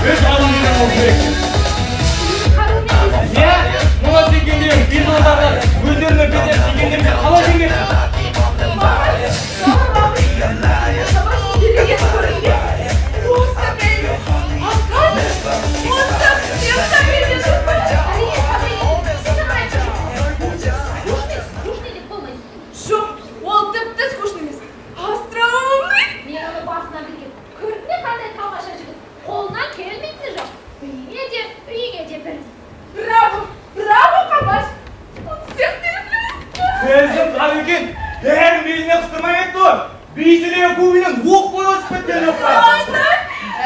왜 저러는 거지? Қарумен Е, мына дегенде бизондарды өздерінің бетіне тигендерге қалай жеңбек? Билеген көрінбе. Просто прелесть. Оказывается, он совсем современный. Әрине, современный. Сен айтшы. Скучный, скучный деп болмайсың. Жоқ, ол тіпті скучный емес. Остроумный. Мен оны басынан білген. Көрдің қандай тамаша жігіт. Қолынан келмейтіні жоқ. Биіне де, үйге де бірдей. Браво, браво, Қабаш. Он всех переплюнул. Біздің Қабекен бәрін беліне қыстырмай кетті ғой. Бейсілеген кубинен оқ бойы ұшып кеткен жоқ па?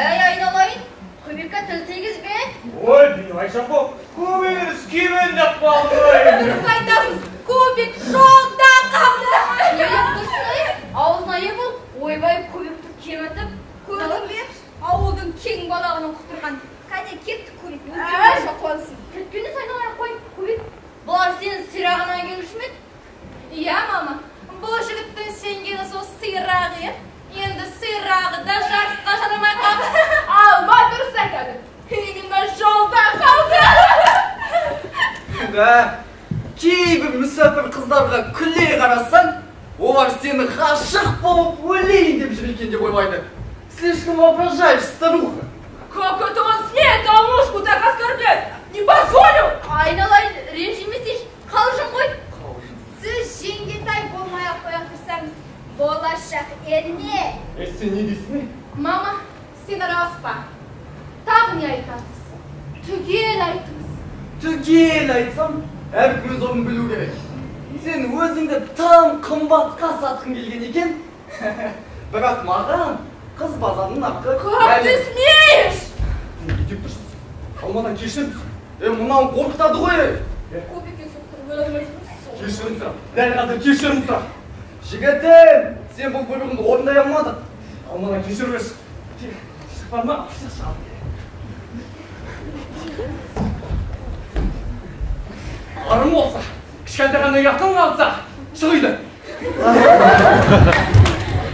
Әй, айналайын, Кубикке тіл тигізбе. Ой, Билайша қо, кубигін скимен деп қалды ғой. Дұрыс айтасың, Кубик жоқ. Өздері қуансын. Кеткені айналайын қой, Көбек. Бұлар сенің сирағынан келуші ме еді? Иә, мама. Бұл жігіттің сенгені сол сирағы еді. Енді сирағы да жарысқа жарамай қалды. Алма дұрыс айтады. Именно жолда қалды. Да, кейбір мүсәпір қыздарға күле қарасаң, олар сені ғашық болып өлейін деп жүр екен деп ойлайды. Слишком воображаешь, старуха. Как это он смеет Алмушку так оскорблять? Не позволю! Айналайын, ренжімесейші, қалжың ғой. Сіз жеңгетай болмай ақ қоя тұрсаңыз, болашақ ерне. Сен не дейсің? Мама, сен араласпа. Тағы не айтасыз? Түгел айтыңыз. Түгел айтсам, әркім өз орнын білу керек. Сен өзіңді тым қымбатқа сатқың келген екен. Бірақ маған қыз базарының ақы... Как ты смеешь? Не деп тұрсыз? Алмадан кешірім. Мынауың қорқытады ғой. Көбекке соқтырып өле алмай жүрсіз. Кешірім сұра. Дәл қазір кешірім сұра. Жігітім, сен бұл бұйрығымды орындай алмадың. Алмадан кешіріңіз. Бар ма? Арым болса, кішкентай ғана ұятың қалса, шық үйден.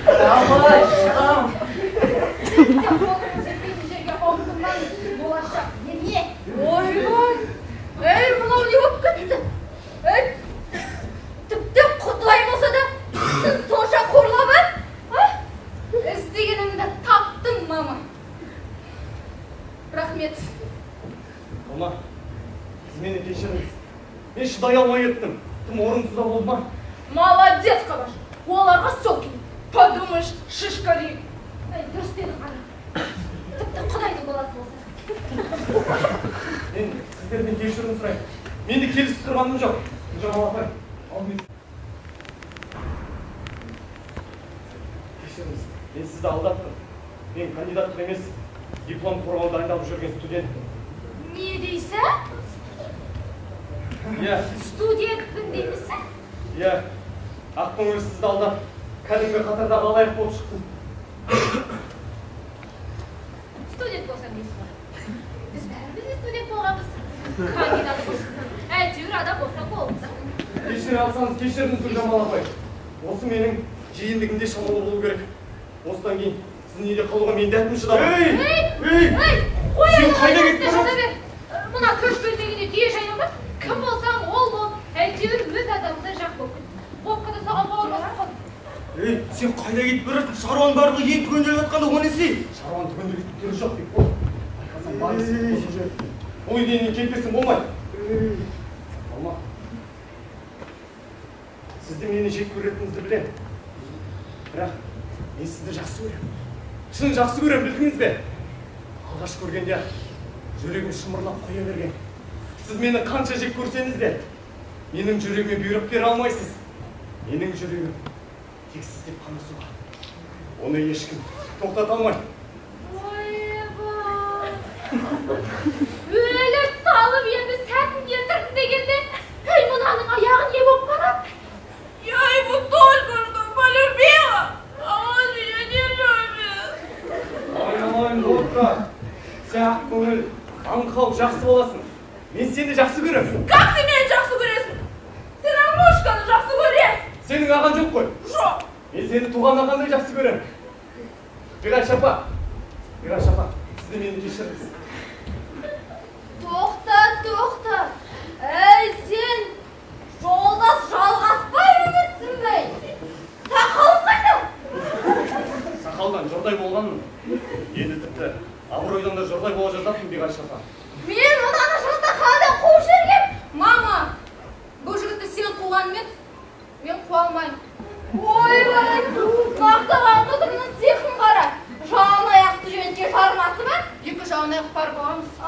Давай, шығам. Сіз де қолыңыз жетпейтін жерге ұмтылмаңыз, болашақ ерне. Ойбай, ей, мынау не болып кетті? Ей, тіпті құдай болса да, сіз сонша қорлап, а? Іздегенімді таптым, мама. Рахмет. Алма, сіз мені кешіріңіз. Мен шыдай алмай кеттім. Тым орынсыз да болды ма? Молодец, Қабаш. Оларға сол керек. Подумаешь, шишкари. Ей, дұрыс дедің, ана. Тіпті құдайдың баласы болса. Мен сіздерден кешірім сұраймын. Мен де келісіп тұрғаным жоқ. Гүлжамал апай, алдымен кешіріңіз. Мен сізді алдаптым. Мен кандидаттық емес, диплом қорғау дайындалып жүрген студентпін. Не дейсің? Иә. Студентпін деймісің? Иә. Ақ көңіл сізді алдап, кәдімгі қатардағы алаяқ болып шықтым. Студент болсаң дейсің ғой. Біз бәріміз де студент болғанбыз. Кандидат болсын. Әйтеуір адам болсаң болдың. Кешіре алсаңыз, кешіріңіз, Гүлжамал апай. Осы менің жиендігімде шамалы болу керек. Осыдан кейін сіздің үйде қалуға мен дәтім шыдамайды. Ей! Ей! Ей! Қой, Сен қайда кетіп жата барасың? бер. Мына көшпендегіне түйе жайнамас, кім болсаң ол бол, әйтеуір өз адамыңды жақ болып кет. Бопқа да соған бауыр басып қалды. Ей, сен қайда кетіп барасың? Шаруаның барлығы ең түгенделіп жатқанда оны не? Шаруаның түгенделетін түрі жоқ деп қой. Байқасам бар осы жер. Бұл үйден енді кетпесем болмайды. Алма, сізді мені жек көретініңізді білемін. Бірақ мен сізді жақсы көремін. Шын жақсы көремін, білдіңіз бе? Алғаш көргенде жүрегім шымырлап қоя берген. Сіз мені қанша жек көрсеңіз де, менің жүрегіме бұйрық бере алмайсыз. Менің жүрегім тек сіз деп қана соғады. Оны ешкім тоқтата алмайды. Ойбай! Өліп талып енді сәтін келтірдім дегенде, ей, мынаның аяғы не болып барады? Я его только что полюбила, а он меня не любит. Айналайын Ботқа, сен ақ көңіл, аңқау жақсы боласың. Мен сені жақсы көремін. Как сен мені жақсы көресің? Сен Алмушканы жақсы көресің. Сенің ағаң жоқ қой. Жоқ. Мен сені туған ағаңдай жақсы көремін. Биғаш апа, Биғаш апа, сіз де мені кешіріңіз. Тоқта, тоқта. Ей, сен жолдас Жалғасбай емессің бе? Сақалың қайда? Сақалдан жұрдай болғанмын. Енді тіпті абыройдан да жұрдай бола жаздаппын, Биғаш апа. Мен мынаны жатақханадан қуып жібергем. Мама, бұл жігітті сен қуғанмен мен қуа алмаймын. Ойбай, мақтаған қызымның сиқын қара. Жалын аяқ студентке жармасы ба? Екі жалын аяқ барып аламыз. А,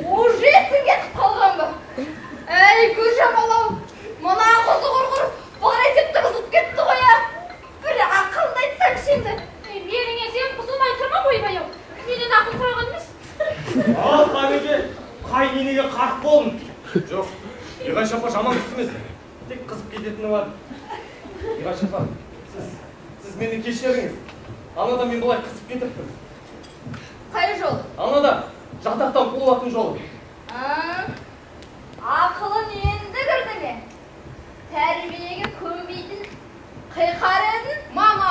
уже есің кетіп қалған ба? Әй, Гүлжамал-ау, мына қызы құрғыр бар есепті бұзып кетті ғой, а? Бір ақылды айтсаңшы енді. Ей, менің есебім бұзылмай тұр ма, ойбай-ау? Менен ақыл сұраған емес. Ал, қанеке, қай енеге қарқ болдым. Жоқ, Биғаш апа жаман кісі емес. Тек қызып кететіні бар. Биғаш апа, сіз мені кешіріңіз. Анада мен былай қызып кетіппін. Қай жол? Анада Жатақтан қуылатын жолы. Ақылын енді кірді ме? Тәрбиеге көнбейтін қиқар едің? Мама,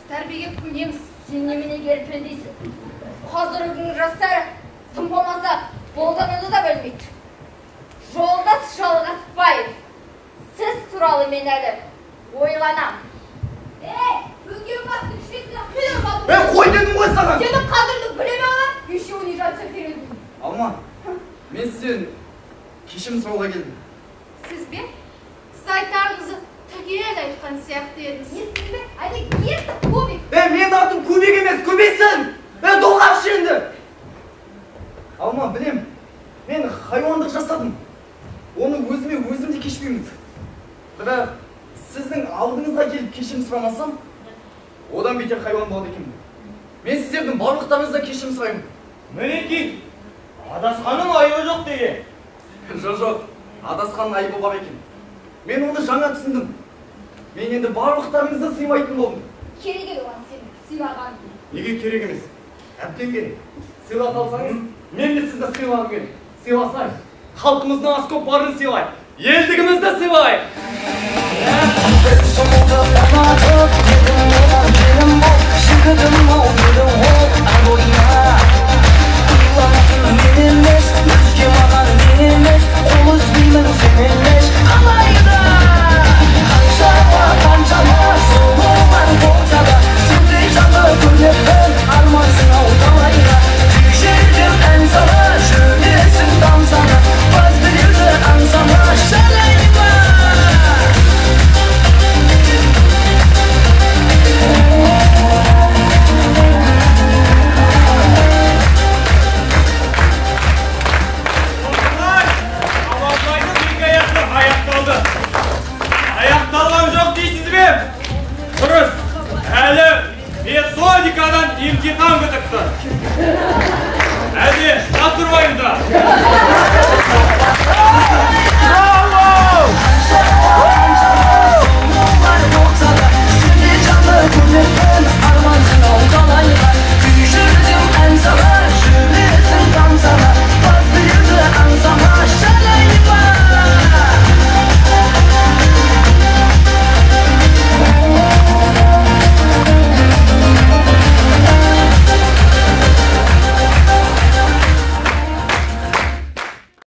тәрбиеге көнеміз. Сен немене келіп дейсің? Қазіргі жастары тым болмаса болдануды да білмейді. Жолдас Жалғасбаев, сіз туралы мен әлі ойланам. Ей, өңген бастың шетіне қиырып алдым. Ей, қой дедім ғой саған. Сенің қадіріңді біле ме алам? Еще унижаться перед ним. Алма, мен сізден кешірім сұрауға келдім. Сіз бе? Сіз айтарыңызды түгел айтқан сияқты едіңіз. Естің бе? Әлі ерті Кубик. Ей, менің атым Кубик емес, Көбейсін. Ей, доғаршы енді. Алма, білем, мен хайуандық жасадым. Оны өзіме өзім де кешпеймін. Бірақ сіздің алдыңызға келіп кешірім сұрамасам, одан бетер хайуан болады екенмін. Мен сіздердің барлықтарыңыздан кешірім сұраймын. Мінекей, адасқанның айыбы жоқ деген. Жоқ, адасқанның айыбы бар екен. Мен оны жаңа түсіндім. Мен енді барлықтарыңызды сыйлайтын болдым. Керек еді оған сені сыйлаған. Неге керек емес? Әбден керек. Сыйлата алсаңыз, мен де сізді сыйлағым келеді. Сыйласайық. Халқымыздың аз көп барын сыйлайық. Елдігімізді сыйлайық. Bir сұлуды ұнатып едім, оған келін бол, жігітім ау деді ол абойма. Ойланатын мен емес, өзге маған мен емес, қол үзбеймін сенен еш қалайда. Қаншама, қаншама сұлулар болса да, сендей жанды көрмеппін, армансың ау талайға. Күй жерден ән сала, жүресің тамсана, баз біреуді аңсама, жарай ма? Абылайдың хикаясы аяқталды. Аяқталған жоқ дейсіз бе? Дұрыс. Әлі методикадан емтихан күтіп тұр. Әлде тапсырмаймын да.